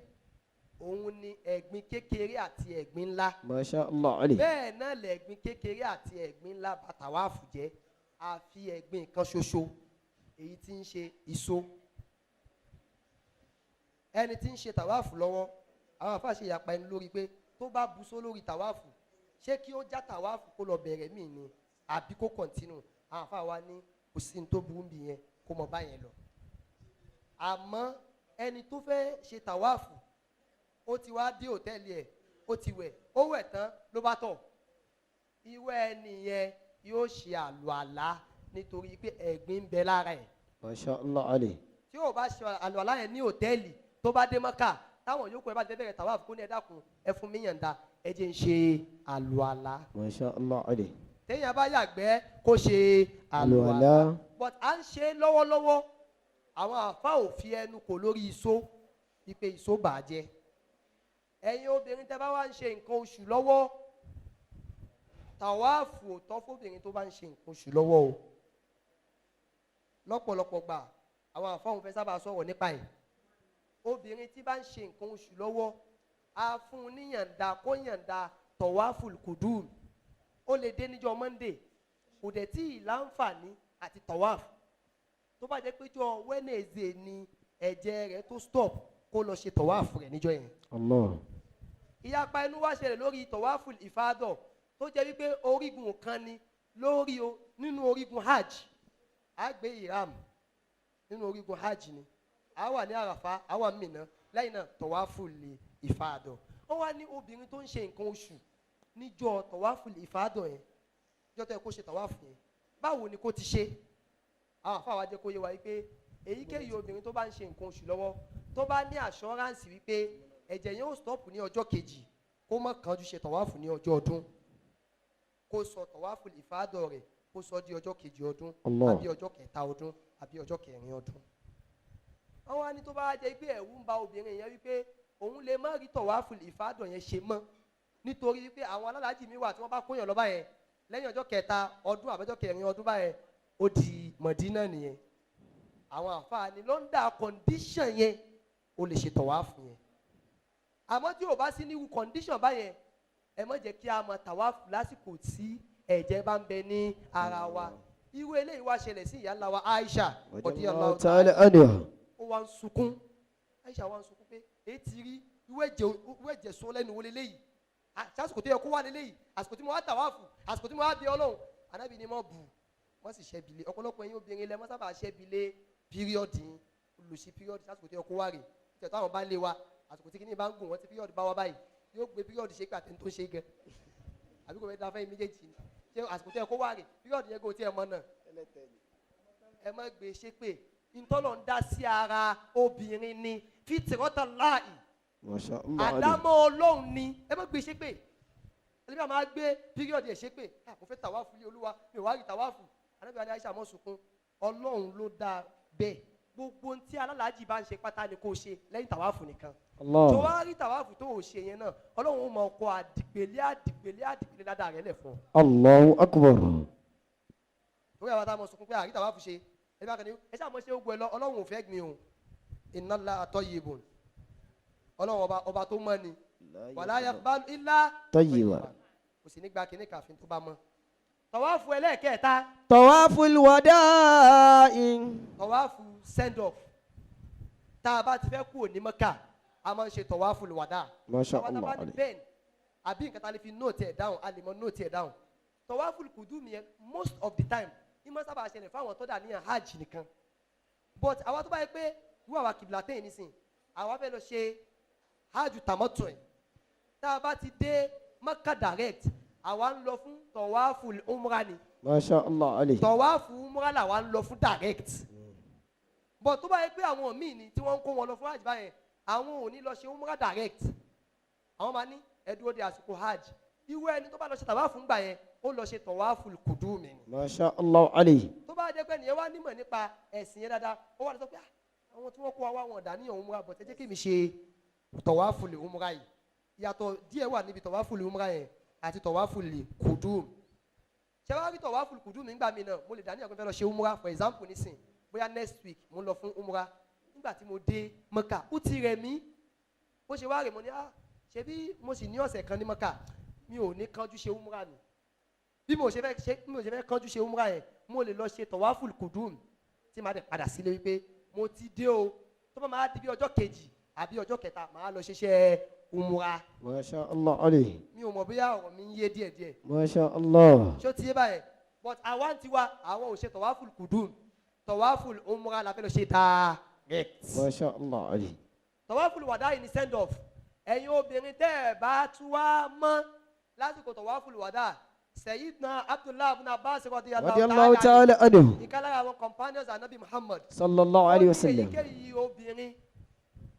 òun ni ẹ̀gbin kékeré àti ẹ̀gbin ńlá. Masha Allah alayhi. Bẹ́ẹ̀ náà lẹ̀gbin kékeré àti ẹ̀gbin ńlá ba tàwáàfù jẹ́, àfi ẹ̀gbin kan ṣoṣo, èyí tí ń ṣe ìso. Ẹni tí ń ṣe tàwáàfù lọ́wọ́, àwọn àfáà ṣe ìyapa ẹni lórí pé tó bá busó lórí tàwáàfù, ṣé kí ó já tàwáàfù kó lọ bẹ̀rẹ̀ míì ni, àbí kó continue? Àwọn àfáà wa ní kò sí ní tó burú bí yẹn, kó mọ báyẹn lọ. Àmọ́ ẹni tó fẹ́ ṣe tàwáàfù, ó ti wá dé hòtẹ́ẹ̀lì ẹ̀, ó ti wẹ̀, ó wẹ̀ tán ló bá tọ̀, irú ẹni yẹn yóò ṣe àlùàlá, nítorí pé ẹ̀gbin ń bẹ lára ẹ̀. Masha Allah alayhi. Tí ò bá ṣe àlùàlá yẹn ní hòtẹ́ẹ̀lì, tó bá dé Mọ́kà, táwọn yòókù ẹ bá ti fẹ́ bẹ̀rẹ̀ tàwáàfù, kó ní, "Ẹ dákun, ẹ fún mi yànda, ẹ jẹ́ ń ṣe àlùàlá." Masha Allah alayhi. Téèyàn bá yàgbẹ́, kó ṣe àlùàlá. Àlùwàlá. But à ń ṣe é lọ́wọ́lọ́wọ́, àwọn àfa ò fi ẹnu kò lórí iṣó, wípé iṣó bàjẹ́. Ẹ̀yin obìnrin tẹ́ bá wá ń ṣe nǹkan oṣù lọ́wọ́, tàwáàfù ò tọ́ fóbìnrin tó bá ń ṣe nǹkan oṣù lọ́wọ́ o. Lọ́pọ̀lọpọ̀ gbà, àwọn àfa òun fẹ́ sábà sọ̀rọ̀ nípa ẹ̀. Obìnrin tí bá ń ṣe nǹkan oṣù lọ́wọ́, a fún un níyànda kó yànda tọ̀wáàfù kùdùm. Ó lè dé níjọ́ Monday, kò dẹ̀ tí ì láǹfààní àti tọ̀wáàfù. Tó bá jẹ́ pé jọ́ Wednesday ni ẹ̀jẹ̀ rẹ̀ tó stop, kó lọ ṣe tọ̀wáàfù rẹ̀ níjọ́ yẹn. Allah. Ìyapa ẹnu wá ṣẹlẹ̀ lórí tọ̀wáàfù ìfádọ̀, tó jẹ́ wípé orígun kan ni lórí o nínú orígun hajj. A gbé ìram nínú orígun hajj ni, a wà ní Àràfá, a wà Mínà, lẹ́yìn náà tọ̀wáàfù lè ìfádọ̀. Ó wá ní obìnrin tó ń ṣe nǹkan oṣù níjọ́ tọ̀wáàfù ìfádọ̀ yẹn, níjọ́ tó yẹ kó ṣe tọ̀wáàfù yẹn, báwo ni kó ti ṣe? Àwọn àfáà wa jẹ́ kó yé wa wípé èyíkéyìí obìnrin tó bá ń ṣe nǹkan oṣù lọ́wọ́, tó bá ní assurance wípé ẹ̀jẹ̀ yẹn ó stop ní ọjọ́ kejì, kó má kánjú ṣe tọ̀wáàfù ní ọjọ́ ọdún. Kó sọ tọ̀wáàfù ìfádọ̀ rẹ̀, kó sọ di ọjọ́ kejì ọdún, Allah. àbí ọjọ́ kẹta ọdún, àbí ọjọ́ kẹrin ọdún. Wọ́n wá ní tó bá jẹ́ pé ẹ̀rù ń ba obìnrin yẹn wípé òun lè má rí tọ̀wáàfù ìfádọ̀ yẹn ṣe mọ́, nítorí wípé àwọn alálàájì mi wà tí wọ́n bá kóyàn lọ báyẹn, lẹ́yìn ọjọ́ kẹta ọdún àbẹ́jọ́ kẹrin ọdún báyẹn, ó di Mọ̀dínà nìyẹn. Àwọn àǹfààní l'under condition yẹn, ó lè ṣe tọ̀wáàfù yẹn. Àmọ́ tí ò bá sí ní condition báyẹn, ẹ má jẹ́ kí a mọ tàwáàfù lásìkò tí ẹ̀jẹ̀ bá ń bẹ ní ara wa. Irú eléyìí wá ṣẹlẹ̀ sí ìyá ńlá wa Aisha Radiyallahu ta'ala anha. Ó wá ń sunkún. Aisha wá ń sunkún pé èyí ti rí irú ẹ̀jẹ̀, irú ẹ̀jẹ̀ sọ lẹ́nu wo leléyìí? Àsìkò tó yẹ kó wá leléyìí, àsìkò tí mo wá tàwáàfù, àsìkò tí mo wá bí Ọlọ́run. Anábì ni mọ́ bù. Wọ́n sì ṣẹ́bi lé ọ̀pọ̀lọpọ̀ ẹ̀yin obìnrin lẹ mọ́ sábà ṣẹ́bi lé period yín. Olùsí period lásìkò tó yẹ kó wá rè tẹ̀ táwọn bá ń lé wa, àsìkò tí kìíní bá ń gùn wọ́n, tí period bá wá báyìí, yóò gbé period ṣe pé àtẹni tó ń ṣe gan, àbí kò fẹ́ da fẹ́yìn méjèèjì ni. Ṣé àsìkò tó yẹ kó wá rè, period yẹn kò tiẹ̀ mọ́ náà? Ẹ má gbé ṣépè. Ntọ́lọ̀ ń dá sí ara obìnrin ni fitrata Allahi. Masha Allah. Àdámọ́ Ọlọ́run ni, ẹ má gbé ṣépè. Ẹlẹ́bí àwọn máa gbé period ẹ̀ ṣépè. Ah, mo fẹ́ tàwáfù lé Olúwa, mi ò wá rí tàwáfù. Anábìá ní Aisha, mọ́ sunkún, Ọlọ́run ló dá bẹ́ẹ̀. Gbogbo ohun tí alálàájì bá ń ṣe pátá ni kò ṣe lẹ́yìn tàwáfù nìkan. Allah. Tó wá rí tàwáfù tó ò ṣe yẹn náà, Ọlọ́run ó mọ ọkọ àdìpèlé àdìpèlé àdìpèlé ládàá rẹ̀ lẹ̀ fún ọ. Allahu akbar. Torí àwọn táwọn sunkún pé àrí tàwáfù ṣe, ẹbí akọni ẹ ṣáà mọ̀ ṣe gbogbo ẹ lọ. Ọlọ́run ò fẹ́ gbin o. Inna Allaha tayyibun, Ọlọ́run ọba ọba tó mọ́ ni, wala yaqbalu illa Tayyiba. kò sì ní gba kínní kàfin tó bá mọ́. Tàwáfù ẹlẹ́ẹ̀kẹta. Tawaful wada'i. Tàwáfù send off. Tá a bá ti fẹ́ kúrò ní Mẹ́kà, a máa ń ṣe tawaful wada. Masha Àwọn tá a Allah. bá ní pen àbí nǹkan tá a lè fi note ẹ̀ down, a lè mọ note ẹ̀ down. Tawaful kudum yẹn, most of the time, ní mọ́ sábà ṣẹlẹ̀ fáwọn tó dà níyàn hajj nìkan, but àwa tó bá yẹ pé irú àwa kìbìlà nísìn, àwa fẹ́ lọ ṣe hajj tamattu ẹ̀, tá a bá ti dé Mẹ́kà direct, àwa ń lọ fún tawaful umra ni. Masha Allah alayhi. Tọ̀wáfù umra làwa ń lọ fún direct, but tó bá yẹ pé àwọn míì ni tí wọ́n ń kó wọn lọ fún hajj báyẹn, àwọn ò ní lọ ṣe umra direct. Àwọn máa ní ẹ dúró de àsìkò hajj. Irú ẹni tó bá lọ ṣe tàwáfù ńgbà yẹn, ó lọ ṣe tọ̀wáfù kùdùmí ni. Masha Allah alayhi. Tó bá jẹ́ pé nìyẹn wá nímọ̀ nípa ẹ̀sìn yẹn dáadáa, ó wà lọ sọ pé, "Ah, àwọn tí wọ́n kó wa wá, wọn dà níyàn umra, but ẹ jẹ́ kí mi ṣe tọ̀wáfù lè umra yìí." Ìyàtọ̀ díẹ̀ wà níbi tọ̀wáfù lè umra yẹn àti tọ̀wáfù lè kùdùm. Ṣé wàá rí tọ̀wáfù kùdùm nígbà mi náà, mo lè dà níyàn pé fẹ́ lọ ṣe umra. For example nísìn, bóyá next week mo ń lọ fún umra. Nígbà tí mo dé Mọ́kà, ó ti rẹ̀ mí. Bó ṣe wá rè, mo ní, ah, ṣebí mo sì ní ọ̀sẹ̀ kan ní Mọ́kà, mi ò ní kánjú ṣe umra mi. Bí mo ṣe fẹ́ ṣe, bí mo ṣe fẹ́ kánjú ṣe umra yẹn, mo lè lọ ṣe tọ̀wáfù kùdùm tí màá dẹ̀ padà sílé wípé mo ti dé o. Tó bá máa di bí ọjọ́ kejì àbí ọjọ́ kẹta, màá lọ ṣiṣẹ́ umra. Masha Allah alayhi. Mi ò mọ̀ bóyá ọ̀rọ̀ mi ń yé díẹ̀díẹ̀. Masha Allah. Ṣó ti yé báyẹn? But àwa ń tiwa, àwọn ò ṣe tọ̀wáfù kùdùm, tọ̀wáfù umra la fẹ́ lọ ṣe direct. Masha Allah alayhi. Tọ̀wáfù wàdá yìí ni send off. Ẹ̀yin obìnrin tẹ́ ẹ̀ bá tú wá mọ́ lásìkò tọ̀wáfù wàdá, Sayyidina Abdullahi ibn Abbas Radiyallahu radiyallahu ta'ala ta'ala anhu. ìkan lára àwọn companions anabi Muhammad Sallallahu alayhi wa ó ní sallam. èyíkéyìí obìnrin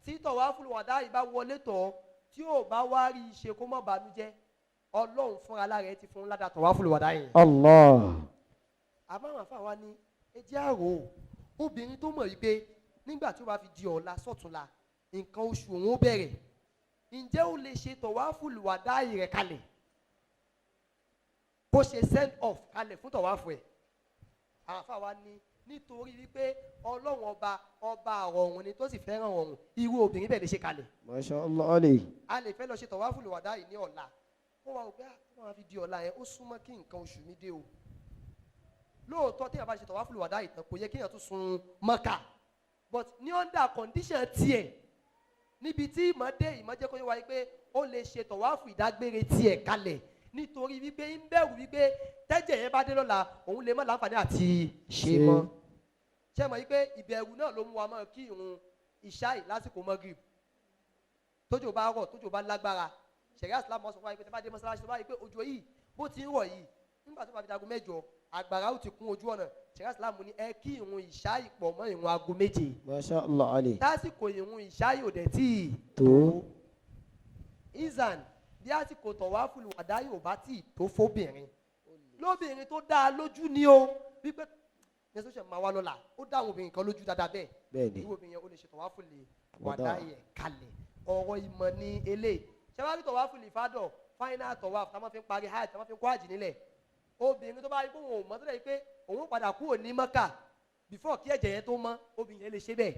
tí tọ̀wáfù wàdá yìí bá wọlé tọ̀, tí ò bá wá rí i ṣe, kó má bànújẹ́, Ọlọ́run fúnra lára ẹ ti fún ládàá tọ̀wáfù wàdá yìí. Allah. Àmọ́ àwọn àfáà wa ní ẹ jẹ́ àrò obìnrin tó mọ̀ wípé nígbà tí ó bá fi di ọ̀la sọ̀túnla, nǹkan oṣù òun ó bẹ̀rẹ̀, ǹjẹ́ ó lè ṣe tọ̀wáfù wàdá rẹ̀ kalẹ̀, kó ṣe send off kalẹ̀ fún tọ̀wáfù ẹ̀? Àwọn àfáà wa ní nítorí wípé Ọlọ́run ọba ọba ọ̀run ni, tó sì fẹ́ràn ọ̀run, irú obìnrin bẹ́ẹ̀ lè ṣe kalẹ̀. Masha Allah alayhi. A lè fẹ́ lọ ṣe tọ̀wáfù wàdá yìí ní ọ̀la, kó wa wò pé, ah, kó wa fi di ọ̀la yẹn, ó súnmọ́ kí nǹkan oṣù mi dé o. Lóòótọ́, téèyàn bá ṣe tọ̀wáfù wàdá yìí tán, kò yẹ kéèyàn tún sun Mọ́kà, but ní under condition tiẹ̀, níbi tí ìmọ̀ dé, ìmọ̀ jẹ́ kó yé wa yìí pé ó lè ṣe tọ̀wáfù ìdágbére tiẹ̀ kalẹ̀, nítorí wípé ń bẹ̀rù wípé tẹ́jẹ̀ yẹn bá dé lọ́la, òun lè má láǹfààní àti ṣe mọ́. Ṣé mọ̀ wípé ìbẹ̀rù náà ló mú wa máa kí ìrun ìṣáì lásìkò mọ́gìrì? Tójò bá rọ̀, tójò bá lágbára, ṣẹ̀ríà Islam sọ fún wa pé tẹ́ bá dé mọ́sálásí, tó bá rí pé òjò yìí bó ti ń rọ̀ yìí, nígbà tó bá fi dago 8, àgbàrá ó ti kún ojú ọ̀nà, ṣẹ̀ríà Islam ní ẹ kí ìrun ìṣáì pọ̀ mọ́ ìrun aago 7. Masha Allah alayhi. Tásìkò ìrun ìṣáì ò dẹ̀ tíì Tó. Izan bí àsìkò tọ̀wáfù wàdá yóò bá tí ì tó fóbìnrin, lóbìnrin tó dáa lójú ni o, wípé menstruation máa wá lọ́la, ó dá àwọn obìnrin kan lójú dáadáa bẹ́ẹ̀. Bẹ́ẹ̀ni. Irú obìnrin yẹn, ó lè ṣe tọ̀wáfù lè Wàdá. wàdá yẹn kalẹ̀. Ọ̀rọ̀ ìmọ̀ ní eléyìí. Ṣé wàá rí tọ̀wáfù lè fádọ̀, final tọ̀wáfù tá a máa fi ń parí hajj, tá a máa fi ń kó hajj nílẹ̀, obìnrin tó bá rí pé òun ò mọ̀ tó dẹ̀ pé òun ó padà kúrò ní Mọ́kà before kí ẹ̀jẹ̀ yẹn tó mọ́, obìnrin yẹn lè ṣe bẹ́ẹ̀.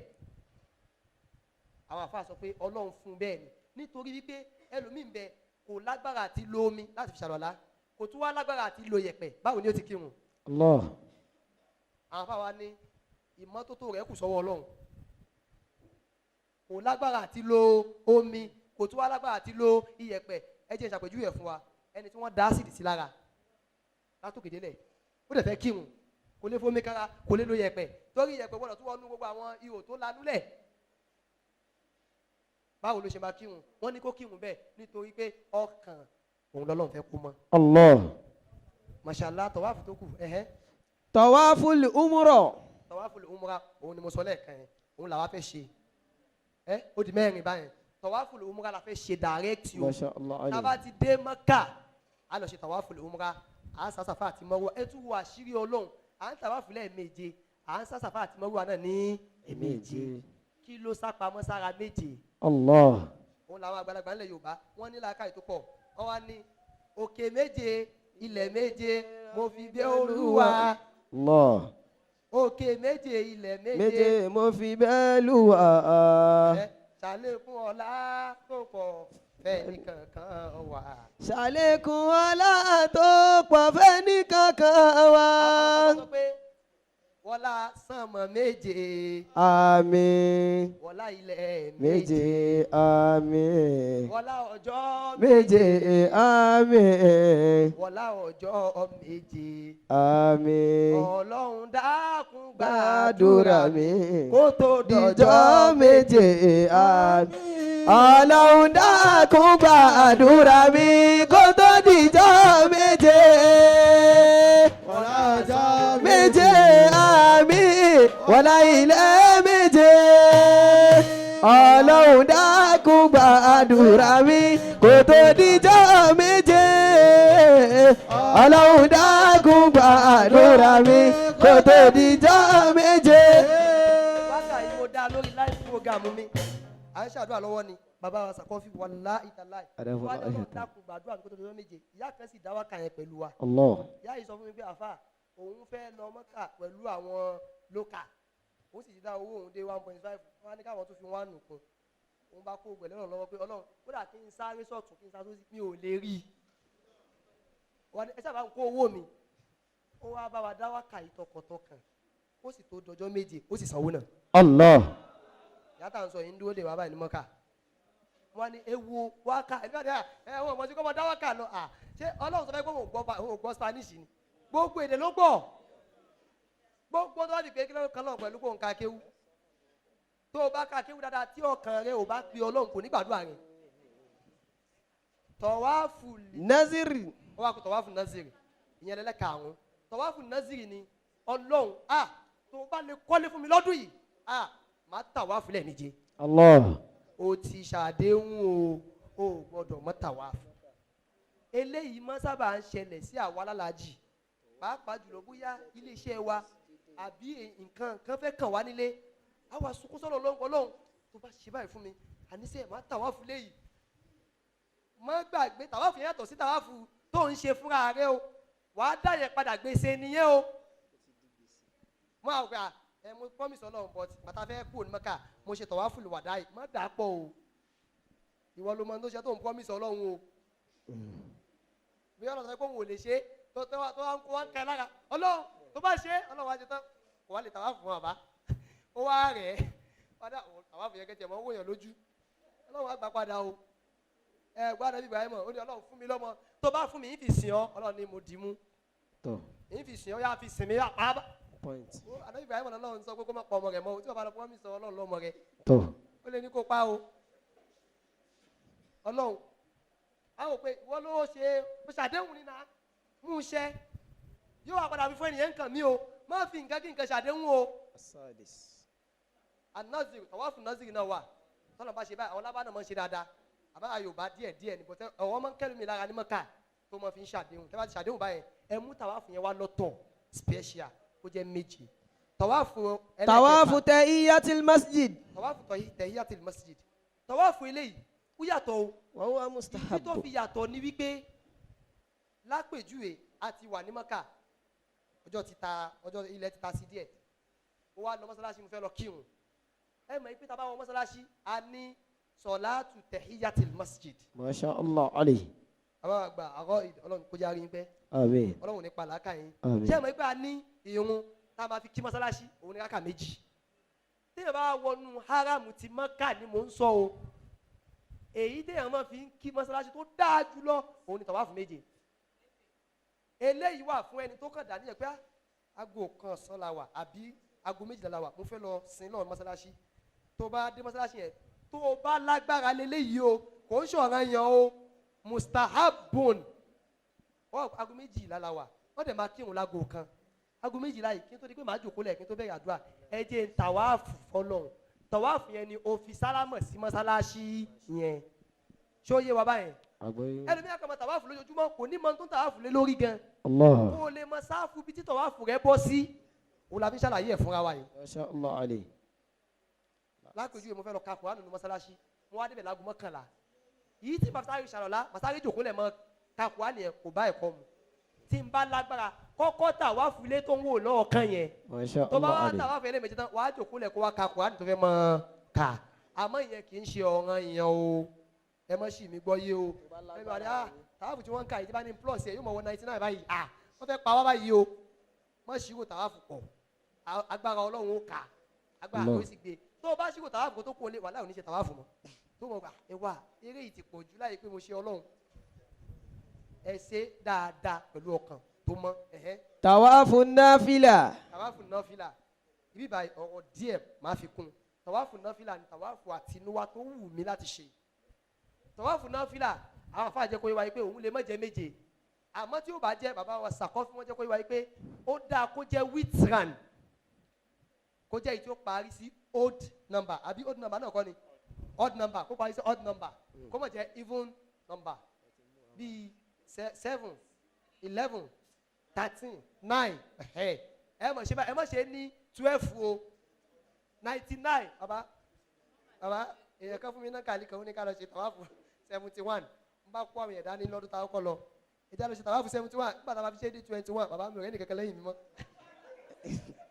Àwọn àfáà sọ pé Ọlọ́run fún un bẹ́ẹ̀ ni, nítorí wípé ẹlòmíì ń bẹ, kò lágbára àti lo omi láti fi ṣàlọ́lá, kò tún wá lágbára àti lo yẹ̀pẹ̀, báwo ni ó ti kírun? Allah. Àwọn àfáà wa ní ìmọ́tótó rẹ̀ kù sọ́wọ́ Ọlọ́run. Kò lágbára àti lo omi, kò tún wá lágbára àti lo iyẹ̀pẹ̀. Ẹ jẹ́ ìṣàpèjúwe ẹ̀ fún wa. Ẹni tí wọ́n dá ásìdì sí lára látòkè délẹ̀, ó dẹ̀ fẹ́ kírun. Kò lè fomi kára, kò lè lo yẹ̀pẹ̀, torí yẹ̀pẹ̀ gbọ́dọ̀ tó wọnú gbogbo àwọn ihò tó lanúlẹ̀. Báwo ló ṣe máa kírun? Wọ́n ní kó kírun bẹ́ẹ̀ nítorí pé ọkàn òun lọ́lọ́run fẹ́ kó mọ́. Allah. Mashallah, tọ̀wáfù tó kù ẹ̀hẹ́. Tawaful umrah. Tọ̀wáfù umra, òun ni mo sọ lẹ́ẹ̀kan yẹn, òun làwa fẹ́ ṣe. Ẹ ó di mẹ́rin báyẹn. Tọ̀wáfù umra la fẹ́ ṣe direct o. Masha Allah Tá a bá alayhi. ti dé Mẹ́kà, a lọ ṣe tọ̀wáfù umra, à ń sá Sàfà àti Márúwà. Ẹ tún wo àṣírí Ọlọ́run, à ń tàwáfù lẹ́ẹ̀méje, à ń sá Sàfà àti Márúwà náà ní ẹ̀ẹ̀méje. Kí ló sá pamọ́ sára méje? Allah. Òun làwọn àgbàlagbà ńlẹ̀ Yorùbá wọ́n ní làákàyè tó pọ̀. Wọ́n wá ní òkè méje, ilẹ̀ méje, mo fi bẹ̀ Olúwa. Allah. Òkè méje, ilẹ̀ méje, Méje mo fi bẹ́ẹ̀ lù wá. Ẹ ṣàlékún ọlá tó pọ̀ fẹ́ nìkankan wà. Ṣàlékún ọlá tó pọ̀ fẹ́ ní kankan wá. Àwọn kan sọ pé wọlá sánmọ̀ méje, Àmín. wọlá ilẹ̀ méje, Méje àmín. wọlá ọjọ́ Méje àmín. wọlá ọjọ́ méje. Àmín. Ọlọ́run dákun Gbàdúrà mi. kó tó Dìjọ́ dọjọ́ méje àmín. Ọlọ́run dákun gbàdúrà mi kó tó dìjọ́ méje. Méje àmín. Wọlá ilẹ̀ méje. Ọlọ́run dákun gbàdúrà mi kó tó dìjọ́ méje. Ọlọ́run dákun gbàdúrà mi kó tó dìjọ́ méje. Wákà yìí mo dá lórí live program mi. À ń ṣàdúrà lọ́wọ́ ni bàbá wa sàkọ́fì, wàlá ìtàláì. Wà á lọ́wọ́ dákun gbàdúrà mi kó tó dọjọ́ méje. Ìyá kan sì dá wákà yẹn pẹ̀lú wa. Allah. Ìyá yìí sọ fún mi pé àfà òun fẹ́ lọ Mọ́kà pẹ̀lú àwọn lókà, òun sì ti dá owó òun dé 1.5. Wọn á ní káwọn tó fi one nù kún. Òun bá kó gbẹ̀lẹ́ lọ́wọ́ pé Ọlọ́run, kódà kí n sáré sọ̀tún, kí n sáré sósì, mi ò lè rí i. Wọ́n ní ẹ sábà ń kó owó mi. Ó wá bá wa dá wákà yìí tọkàntọkàn, ó sì tó dọjọ́ méje, ó sì sanwó náà. Allah. Ìyá tá à ń sọ yìí ń dúró de bàbá yìí ní Mọ́kà. Wọ́n ní ewu wákà ẹ̀ nígbà tí ẹ wọ́n mọ̀ sí kọ́ mọ́ dá wákà lọ. À ṣé Ọlọ́run sọ fẹ́ pé òun ò gbọ́ Spanish ni? Gbogbo èdè ló gbọ́. Gbogbo tó bá ti pé kí lọ́run kan lọ́run pẹ̀lú kó ń ka kéwú. Tó o bá ka kéwú dáadáa, tí ọkàn rẹ ò bá pe Ọlọ́run, kò ní gbàdúrà rẹ. Tọ̀wáfù Naziri. Ó wá kó tọ̀wáfù naziri, ìyẹn lẹ́lẹ́karùn-ún. Tọ̀wáfù naziri ni Ọlọ́run, à tó o bá lè kọ́lé fún mi lọ́dún yìí, à máa tàwáfù lẹ́ẹ̀méje. Allah. O ti ṣàdéhùn o, o gbọ́dọ̀ mọ́ tàwáfù. Eléyìí máa sábà ń ṣẹlẹ̀ sí àwa alálàájì, pàápàá jùlọ bóyá iléeṣẹ́ wa àbí nǹkan kan fẹ́ kàn wá nílé, àwa sunkún sọ́dọ̀ Ọlọ́run. Ọlọ́run, tó bá ṣe báyìí fún mi, àníṣe máa tàwáfù léyìí. Má gbàgbé, tàwáfù yẹn yàtọ̀ sí tàwáfù tó ń ṣe fúnra rẹ o. Wàá dá yẹn padà, gbèsè nìyẹn o. Mo àwọn pé ẹ mo promise Ọlọ́run, but bàtà fẹ́ kúrò ní Mẹ́kà, mo ṣe tàwáfù wàdá yìí. Má dà á pọ̀ o. Ìwọ ló mọ tó ṣe tó ń promise Ọlọ́run o. Bí Ọlọ́run sọ pé òun ò lè ṣe tó tó wá tó wá ń kó wá ń kẹ lára Ọlọ́run, tó bá ṣe Ọlọ́run wá ṣe tán, kò wá lè tàwáfù fún bàbá. Ó wá rẹ̀ padà tàwáfù yẹn kẹtì ẹ̀ mọ́ owó yẹn lójú. Ọlọ́run wá gbà padà o. Ẹ gbọ́dọ̀ bí Ibrahim, ó ní Ọlọ́run fún mi lọ́mọ, tó bá fún mi, yín fi sìn ọ́. Ọlọ́run ní mo dì í mú. Tọ. Yín fi sìn ọ́, yá fi sìn mí, yá pa á bá. Point. Ànábì Ibrahim, Ọlọ́run sọ pé kó má pa ọmọ rẹ̀ mọ́ o. Tí bàbá lọ promise Ọlọ́run lọ́mọ rẹ̀, Tọ. ó lè ní kó pa o. Ọlọ́run àwọn pé ìwọ ló ṣe ó ṣàdéhùn nínú mú un ṣẹ, yóò wá padà fi fún ẹnìyẹn nǹkan mi o. Má fi nǹkan kí nǹkan ṣàdéhùn o. Anaziri, tàwáfù naziri náà wà. Tọ́lọ̀ bá ṣe báyìí, àwọn lábá náà máa ń ṣe dáadáa, àbá Yorùbá díẹ̀ díẹ̀ ní bọ́tẹ́ ọ̀wọ́ máa ń kẹ́lu mi lára ní Mọ́kà tó máa fi ń ṣàdéhùn. Tẹ́ bá ti ṣàdéhùn báyẹn, ẹ mú tàwáfù yẹn wá lọ́tọ̀ special, kó jẹ́ méje. Tàwáfù ẹlẹ́kẹfà. Tàwáfù tahiyatil masjid. Tàwáfù tahiyatil masjid. Tàwáfù eléyìí ó yàtọ̀ o. Wa huwa Ibi tó mustahabbu. fi yàtọ̀ ni wípé lápèjúwe, a ti wà ní Mọ́kà, ọjọ́ ti ta, ọjọ́ ilẹ̀ ti ta sí díẹ̀. Ó wá lọ mọ́sálásí, mo fẹ́ lọ kírun. Ẹ mọ̀ pé tá a bá wọ mọ́sálásí, a ní sọ̀láàtù tahiyatil masjid. Masha Allah alayhi. Àbá àgbà àgọ́, Ọlọ́run kó járe yín pẹ́. Àmín. Ọlọ́run nípa làákà yín. Àmín. Ṣé ẹ mọ̀ pé a ní irun tá a máa fi kí mọ́sálásí, òun ní rákà méjì. Téèyàn bá wọnú haram ti Mọ́kà ni mò ń sọ o, èyí téèyàn máa fi ń kí mọ́sálásí tó dáa jùlọ, òun ní tàwáfù méje. Eléyìí wà fún ẹni tó kàn dá níyẹn pé Aago kan ọ̀sán la wà àbí aago 12 la wà, mo fẹ́ lọ sin lọ́ọ̀ mọ́sálásí. Tó bá dé mọ́sálásí yẹn, tó o bá lágbára leléyìí o, kò ń ṣọ̀ràn yẹn o, mustahabun. Wọ́n aago 12 la wà, wọ́n dẹ̀ máa kírun láago kan. Aago 12 yìí, kí n tó di pé màá jòkó lẹ̀ kí n tó bẹ̀rẹ̀ àdúrà, ẹ jẹ́ n tàwáàfù fọlọ́run. Tàwáàfù yẹn ni o fi sálámọ̀ sí mọ́sálásí yẹn. Ṣé ó yé wa báyẹn? Ẹlòmíràn kan mọ tàwáàfù lójoojúmọ́, kò ní mọ tó ń tàwáàfù lé lórí gan. Allah. Kó o lè mọ sáfù bí tí tàwáàfù rẹ bọ́ sí, òun la fi ń ṣàlàyé ẹ̀ fúnra wa yìí. Masha Allah alayhi. Lápèjúwe, mo fẹ́ lọ ka Kùránì nínú mọ́sálásí, mo wá débẹ̀ láago 11 yìí, tí màsáré ṣàlọ́lá, màsáré jòkó lẹ̀ mọ́ ka Kùránì yẹn, kò bá ẹ̀kọ́ mu. Tí n bá lágbára, kọ́kọ́ tàwáàfù ilé tó ń wò lọ́ọ̀kan yẹn, Masha tó bá Allah wá alayhi. tàwáàfù yẹn lẹ́ẹ̀mejì tán, wàá jòkó lẹ̀ kó wá ka Kùránì tó fẹ́ mọ́ kà. Àmọ́ ìyẹn kì í ṣe ọ̀ràn yẹn o, ẹ mọ́ sì mí gbọ́ yé o. Ẹ bá rí ah tàwáàfù tí wọ́n ń ka yìí, tí bá ní plus yẹ yóò mọ̀ wọ 99 báyìí, ah wọ́n fẹ́ pa wá báyìí o. Mọ́ ṣírò tàwáàfù pọ̀, agbára Ọlọ́run ó kà, agbára Allah. ló sì gbé. Tó o bá ṣírò tàwáàfù kó tó kó o lé wàhálà, ò ní ṣe tàwáàfù mọ́. Tó mọ̀ gbà ẹ wà, eré yìí ti pọ̀ jù láyé pé mo ṣe Ọlọ́run. Ẹ ṣe dáadáa pẹ̀lú ọkàn tó mọ́. Ẹ̀hẹ́. Tàwáàfù náfìlà. Tàwáàfù náfìlà, ibi báyìí ọ̀rọ̀ díẹ̀ máa fi kún. Tàwáàfù náfìlà ni tàwáàfù àtinúwá tó wù mí láti ṣe. Tàwáàfù náfìlà, àwọn afáà jẹ́ kó yé wa yìí pé òun lè má jẹ́ méje, àmọ́ tí ó bá jẹ́, bàbá wa sàkọ́ fún wọn jẹ́ kó yé wa yìí pé ó dáa kó jẹ́ witran, kó jẹ́ èyí tí ó parí sí odd number, àbí odd number náà kọ́ ni, odd number, kó parí sí odd number, kó má jẹ́ even number, bíi 7, 11, 13, 9. Ẹ mọ̀ ṣe báyìí, ẹ mọ̀ ṣe ní 12 o, 99. Bàbá bàbá, èèyàn kan fún mi náà kàlí kan, ó ní ká lọ ṣe tàwáfù 71. N bá kó àwọn èèyàn dání lọ́dún táwọn kọ́ lọ, ìjà lọ ṣe tàwáfù 71. Nígbà tá a bá fi ṣe dé 21, bàbá mi ò rẹ́ nìkankan lẹ́yìn mi mọ́,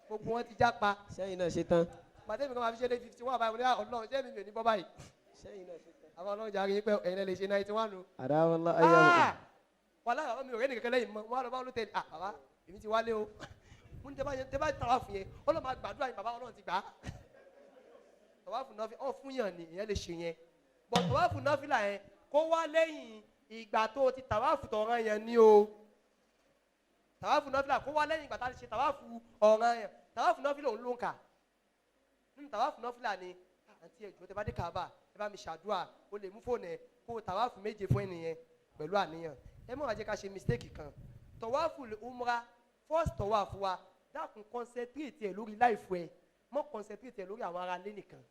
gbogbo wọn ti já pa. Sẹ́yìn náà ṣe tán. Pàtẹ́ mi kan máa fi ṣe dé 51 báyìí, mo ní Ọlọ́run, ṣé mi ò ní bọ́ báyìí? Sẹ́yìn náà ṣe tán. Àwọn Ọlọ́run jà rí pé ẹ̀yin lẹ lè ṣe 91 o. Àdáwọlá ayé. Wàhálà, bàbá mi ò rẹ́ nìkankan lẹ́yìn mọ́. Wọn á lọ bá wọn ló tẹ̀lé. Ah bàbá, èmi ti wálé o. Mo ní tẹ́ bá yẹn, tẹ́ bá tàwáfù yẹn, Ọlọ́run máa gbàdúrà yín. Bàbá, Ọlọ́run ti gbà á. Tàwáfù náà fi ọ̀ fún yàn ni ìyẹn lè ṣe yẹn bọ̀. Tàwáfù náfìlà yẹn, kó wá lẹ́yìn ìgbà tó o ti tàwáfù tọ̀ràn yẹn ní o. Tàwáfù náfìlà, kó wá lẹ́yìn ìgbà tá a ti ṣe tàwáfù ọ̀ràn yẹn. Tàwáfù náfìlà òun ló ń kà nínú tàwáfù náfìlà ni. Àǹtí, ẹ̀jọ̀, tẹ bá dé Kaaba, ẹ bá mi ṣàdúrà. O lè mú fóònù ẹ kó o tàwáfù méje fún ẹnìyẹn pẹ̀lú àníyàn. Ẹ má wá jẹ́ ká ṣe mistake kan. Tàwáfù umra, first tàwáfù wa, dákun, concentrate ẹ lórí life ẹ, mọ́ concentrate ẹ lórí àwọn ará ilé nìkan.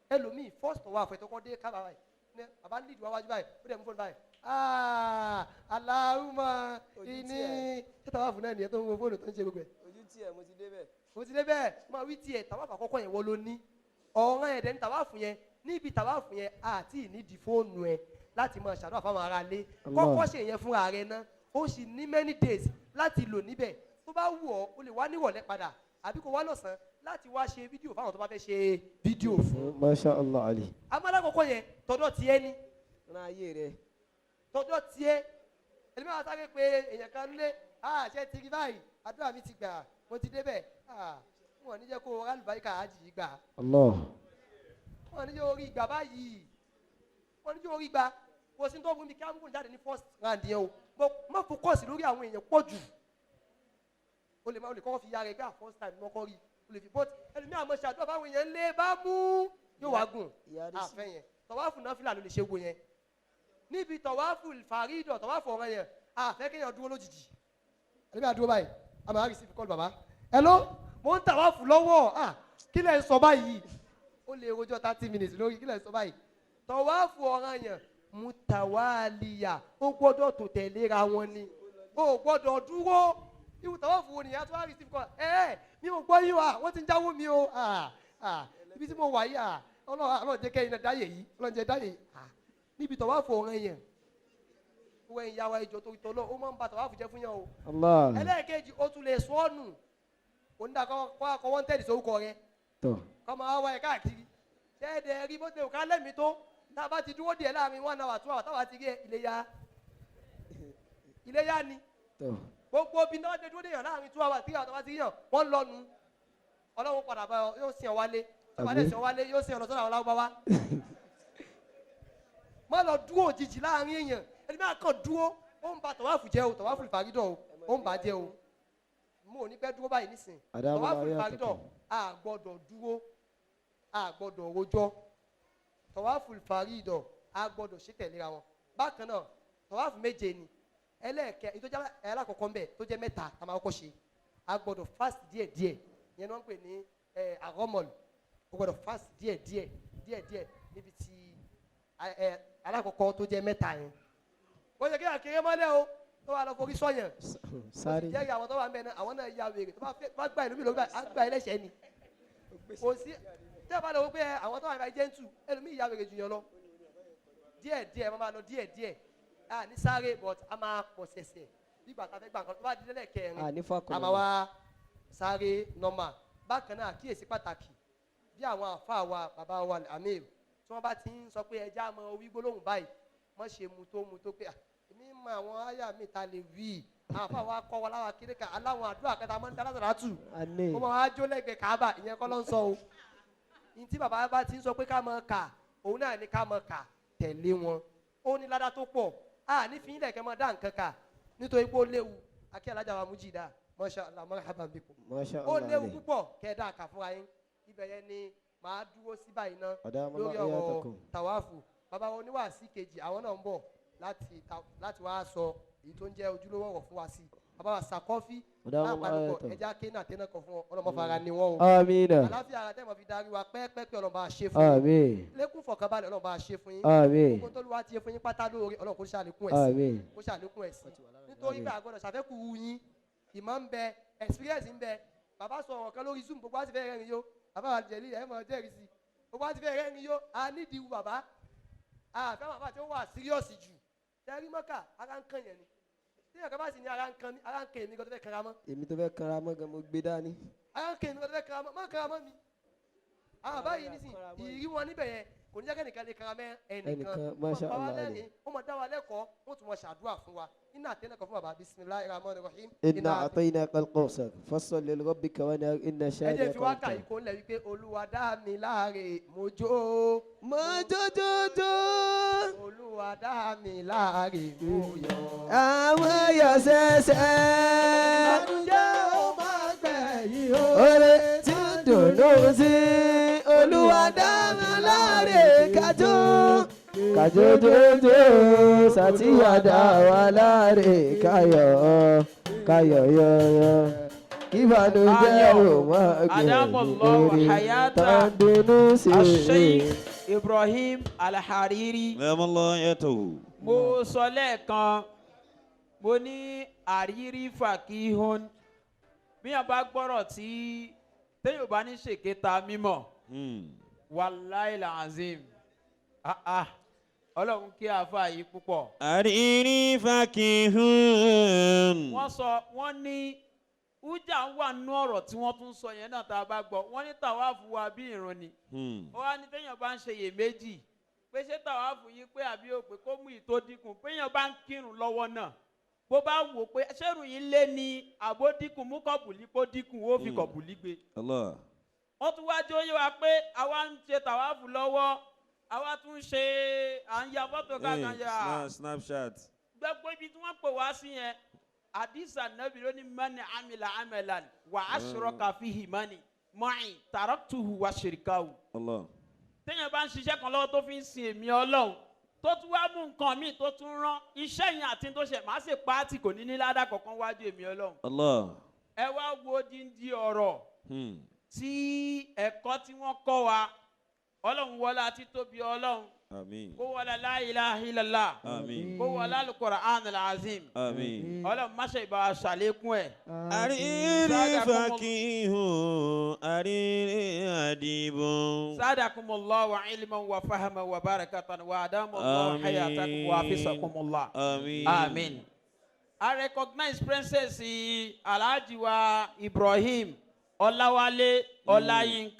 Ẹlòmíì, first tàwáfù ẹ tó kọ́ dé Kaaba báyìí ní, bàbá lead wá wájú báyìí, ó dẹ̀ mú fóònù báyìí, ah Allahumma Ojú ní tí ṣé tàwáfù náà nìyẹn tó ń wo fóònù tó ń ṣe gbogbo ẹ̀? Ojú tí ẹ mo ti débẹ̀. Mo ti dé bẹ́ẹ̀, máa wí tiẹ̀. Tàwáfù àkọ́kọ́ yẹn, wọ́n ló ní ọ̀ràn ẹ̀dẹ̀ ní tàwáfù yẹn. Níbi tàwáfù yẹn, àti ìnídìí fóònù ẹ̀ láti máa ṣàdúrà fáwọn ará ilé. Allah. Kọ́kọ́ ṣe yẹn fúnra rẹ ná. Ó sì ní many days láti lò níbẹ̀. Tó bá wù ọ́, o lè wá nírọ̀lẹ́ padà àbí kó wá lọ́sàn-án láti wá ṣe fídíò fáwọn tó bá fẹ́ ṣe fídíò fún. Masha Allah Ali. Àmọ́ alákọ̀ọ́kọ́ yẹn, tọ́dọ̀ tiẹ̀ ni. Rán ayé rẹ. Tọ́jọ́ tiẹ̀. Ẹni máa sáré pé èèyàn kan lé, ah ṣe ti rí báyìí, àdúrà mi ti gbà, mo ti débẹ̀. Ah, wọn ò ní jẹ́ kó o rálùbáríkà ájì yìí gbà. Allah. Wọn ò ní jẹ́ orí ìgbà báyìí, wọn ò ní jẹ́ orí ìgbà. Kò sí tó fún mi kí á mú jáde ní first round yẹn o, but má focus lórí àwọn èèyàn pọ̀ jù. O lè má, o lè kọ́kọ́ fi yára ẹ pé ah, first time mọ́kọ́ rí, o lè fi, but ẹlòmíì àmọ́ ṣe àdúrà fáwọn èèyàn lé bá mú yóò wá gùn. Ìyá rí sí. Àfẹ́ yẹn, tọ̀wáfù náfìlà ló lè ṣe wo yẹn. Níbi tọ̀wáfù fàrídọ̀, tọ̀wáfù ọ̀ràn yẹn, àfẹ́ kéèyàn dúró lójijì. Ẹlòmíì àdúró báyìí, àmọ́ àrí sí kọ́ọ̀lù. Bàbá, hello, mo ń tàwáfù lọ́wọ́. Ah, kí lẹ̀ ń sọ báyìí? Ó lè rojọ́ 30 minutes lórí kí lẹ̀ ń sọ báyìí. Tọ̀wáfù ọ̀ràn yẹn, mutawaliya, ó gbọ́dọ̀ tó tẹ̀léra wọn ni, ó gbọ́dọ̀ dúró. Irú tàwáfù wo nìyẹn tó wá receive call? Ẹ ẹ mi ò gbọ́ yín wa, wọ́n ti ń jáwó mi o. Ah ah, ibi tí mo wà yìí, ah, Ọlọ́run, Ọlọ́run jẹ́ kẹ́yìn náà dáyè yìí, Ọlọ́run jẹ́ dáyè yìí. Ah, níbi tàwáfù ọ̀ràn yẹn, wọ́n ń yáwa ìjọ tó tọ́ lọ, ó máa ń ba tàwáfù jẹ́ fún yẹn o. Allah. Ẹlẹ́ẹ̀kejì, ó tún lè sọ ọ́ nù. Onídàá kọ́ wọ́n tẹ̀lé sórúkọ rẹ, Tọ́. kọ́ máa wá ẹ káàkiri. Ṣẹ́ẹ̀dẹ̀ rí bó tilẹ̀ ká lẹ́mìí tó, tá a bá ti dúró díẹ̀ láàrin 1 hour, 2 hours, táwa ti rí ẹ, iléyá, iléyá ni. Tọ́. Gbogbo bí náà dé dúró déyàn láàrin 2 hours, 3 hours, táwa ti rí yàn, wọ́n lọ́nu. Ọlọ́run padà bá ọ, yóò sìn ọ wálé. Tó bá dẹ̀ Àmín. sìn ọ wálé, yóò sìn ọ lọ sọ́dọ̀ àwọn lágbáwá. Má lọ dúró òjijì láàrin èèyàn. Ẹni máa kàn dúró, ó ń ba tàwáfù jẹ́ o. Tàwáfù ìfàrídọ̀ o, ó ń bà á jẹ́ o. Mo ò ní pẹ́ dúró báyìí nísìn. Adamu Tọ̀wáfù ayé faridọ̀, àtọ̀tọ̀. a gbọ́dọ̀ dúró, a gbọ́dọ̀ rojọ́. Tọ̀wáfù faridọ̀, a gbọ́dọ̀ ṣe tẹ̀léra wọn. Bákan náà, tọ̀wáfù méje ni. Ẹlẹ́ẹ̀kẹ́ èyí tó jẹ́ alákọ̀ọ́kọ́ ńbẹ̀ tó jẹ́ mẹ́ta tá a máa kọ́kọ́ ṣe, a gbọ́dọ̀ fast díẹ̀ díẹ̀. Ìyẹn ni wọ́n ń pè ní àrọ́mọ̀lù. O gbọ́dọ̀ fast díẹ̀ díẹ̀ díẹ̀ díẹ̀ níbi tí alákọ̀ọ́kọ́ tó jẹ́ mẹ́ta yẹn. Ó yẹ kí àkèrè mọ́lẹ̀ o tó wà lọ forí sọ̀yàn. Sáré. Jẹ́rìí àwọn tó wà ń bẹ̀ náà, àwọn náà ya wèrè tó bá fẹ́ bá gbà ìlú mi lórí báyìí, á gbà ẹlẹ́ṣẹ̀ ni. Kò sí tí a bá lọ wọ pé àwọn tó wà ní jẹ́ntù, ẹlòmíì ya wèrè jù yàn lọ. Díẹ̀ díẹ̀ máa lọ díẹ̀ díẹ̀, a ní sáré, but a máa pọ̀ sẹ̀sẹ̀ nígbà tá a fẹ́ gbà nǹkan. Tó bá di lẹ́lẹ́kẹrin, A ní fọkàn. a máa wá sáré normal. Bákan náà, àkíyèsí pàtàkì, bí àwọn àfa wa, bàbá wa Amir, tí wọ́n bá ti ń sọ pé ẹja mọ orí gbólóhùn báyìí, mọ̀ ṣe mu tó mu tó pé, "Ah, èmi mọ àwọn àyà mi ta lè wí." Àwọn àfa wa kọ́ wa láwa kiri ká aláwọn àdúrà kẹta mọ́ ní dáná tù Àní. ó máa wá jó lẹ́gbẹ̀ẹ́ Káàbà. Ìyẹn kọ́ ló ń sọ o. Ní tí bàbá bá ti ń sọ pé ká máa kà, òun náà ní ká máa kà tẹ̀lé wọn. Ó ní ládá tó pọ̀. A ní fi ilẹ̀ kẹ́ máa dá nǹkan kà nítorí pé ó léwu. Akí alájà wa Mújìdá, masha Allah, marhaban bikum. Masha Ó Allah. léwu púpọ̀ kẹ́ ẹ dá kà fúnra yín. Ibẹ̀ yẹn ni màá dúró sí báyìí ná Adamu lórí ọ̀rọ̀ ayatakum. tàwáàfù. Bàbá wa oníwàásí kejì, àwọn náà ń bọ̀ láti wá sọ èyí tó ń jẹ́ ojúlówó ọ̀rọ̀ fún wa sí. Bàbá wa Sàkọ́fí Adamu lápapọ̀, ayatakum. ẹja kéènà tẹ́nà kan fún ọ. Ọlọ́mọ fara ni wọ́n o. Amina. Àláfíà ara tẹ́ mọ̀ fi darí wa pẹ́ẹ́pẹ́pẹ́, Ọlọ́run bá a ṣe fún yín. Àmín. Lékún fọkànbalẹ̀, Ọlọ́run bá a ṣe fún yín. Àmín. Gbogbo tó lù wá ti ṣe fún yín pátá lóore, Ọlọ́run kó ṣàlékún ẹ̀ sí. Àmín. Kó ṣàlékún ẹ̀ sí, nítorí pé àgbọ̀dọ̀ ṣàfẹ́kù yín. Ìmọ̀ ń bẹ, experience ń bẹ. Bàbá sọ ọ̀rọ̀ kan lórí Zoom, gbogbo wa ti fẹ́ rẹ́rìn yó. Bàbá wa jẹ̀lí ẹ̀ mọ̀ jẹ́rìí sí, gbogbo wa ti fẹ́ rẹ́rìn yó. A nídìí wu bàbá àfẹ́ bàbá tí ó wà serious jù tẹ́rí mọ́kà. Ara ń kàn yẹn ni tí ẹ̀ka bá sì ní ara ń kan mi, ara ń kàn èmi gan tó fẹ́ kanra mọ́. Èmi tó fẹ́ kanra mọ́ gan, mo gbé dání. Ara ń kàn èmi gan tó fẹ́ kanra mọ́, má kanra mọ́ mi. Àwọn bàbá yìí nísìn, ìrírí wọn níbẹ̀ yẹn kò ní jẹ́ kẹ́nìkan lè kanra mọ́ ẹnìkan. Ẹnìkan, masha Wọ́n pa wá Allah. lẹ́rìn, wọ́n mọ̀ dá wa lẹ́kọ̀ọ́, wọ́n tún mọ̀ ṣàdúrà fún wa. Iná àtẹnukọ̀ fún bàbá. Bismillahir rahmanir rahim. إنا أعطيناك الكوثر فصل لربك وانحر إن Ẹ jẹ́ شانئك fi wákà yìí kó lẹ̀ wípé Olúwa dá mi láre, mo jó. Mo jójójó. Olúwa dá mi láre, mo yọ̀. Àwọn yọ̀ ṣẹ̀ṣẹ̀. Ìbànújẹ́ ó máa gbẹ̀yìn o. Oore tí ń dùnnú sí. Olúwa dá mi láre, kájó. Kájójójó sàtìyà dá wa láre, káyọ̀ káyọ̀ yọ̀yọ̀. Ìbànújẹ́ ò máa gbẹ̀yìn Adamallahu oore hayata tá ń dunnú sí. Asheikh Ibrahim Alhariri. Adamallahu hayatahu. Mo sọ lẹ́ẹ̀kan, mo ní àrírí fàkíhún. Bí wọn bá gbọ́rọ̀ tí téèyàn bá ní ṣèkéta mímọ̀, wàláì làzim, ah ah, Ọlọ́run kí àáfàá yìí púpọ̀. Àrírí fakihun. Wọ́n sọ, wọ́n ní ujà wà nínú ọ̀rọ̀ tí wọ́n tún sọ yẹn náà. Tá a bá gbọ́, wọ́n ní tàwáàfù wa bí ìrun ni. Ó wá ní téèyàn bá ń ṣe iyèméjì pé ṣé tàwáàfù yìí pé àbí ó pé, kó mú ìtó dínkù. Péyàn bá ń kírun lọ́wọ́ náà, bó bá wò pé ṣérù yìí lé ní àbó dínkù, mú kọ̀bùlí kó dínkù, ó fi kọ̀bùlí gbé. Allah. Wọ́n tún wá jó yé wa pé àwa ń ṣe tàwáàfù lọ́wọ́, àwa tún ṣe à ń ya fọ́tò káàkiri. Snapchat. Gbogbo ibi tí wọ́n pè wá sí yẹn, àdìsá nàbì ló ní mani amila amalan wà á sọ̀rọ̀ kàfi hìmánì mọ́ìn tàràtúhù wà ṣèrìkàwù. Allah. Téèyàn bá ń ṣiṣẹ́ kan lọ́wọ́ tó fi ń sin èmi Ọlọ́run, tó tún wá mú nǹkan míì tó tún rán iṣẹ́ yẹn àti tó ṣe, má ṣe pààtì, kò ní ní ládàá kankan wájú èmi Ọlọ́run. Allah. Ẹ wá wo díndín ọ̀rọ̀ tí ẹ̀kọ́ tí wọ́n kọ́ wa. Ọlọ́run wọlá títóbi Ọlọ́run. Àmín. Kó wọlá la ilaha illallah. Àmín. Kó wọlá al-Qur'an al-azim. Àmín. Ọlọ́run má ṣe ìbá wa ṣàlékún ẹ̀. Àrírí fakihun. Àrírí adibun. Sadakumullahu ilman wa fahman wa barakatan wa adamallahu hayatakum wa hafizakumullah. Àmín. Amin. I recognize Princess Alhaji wa Ibrahim Ọláwálé Ọláyínká.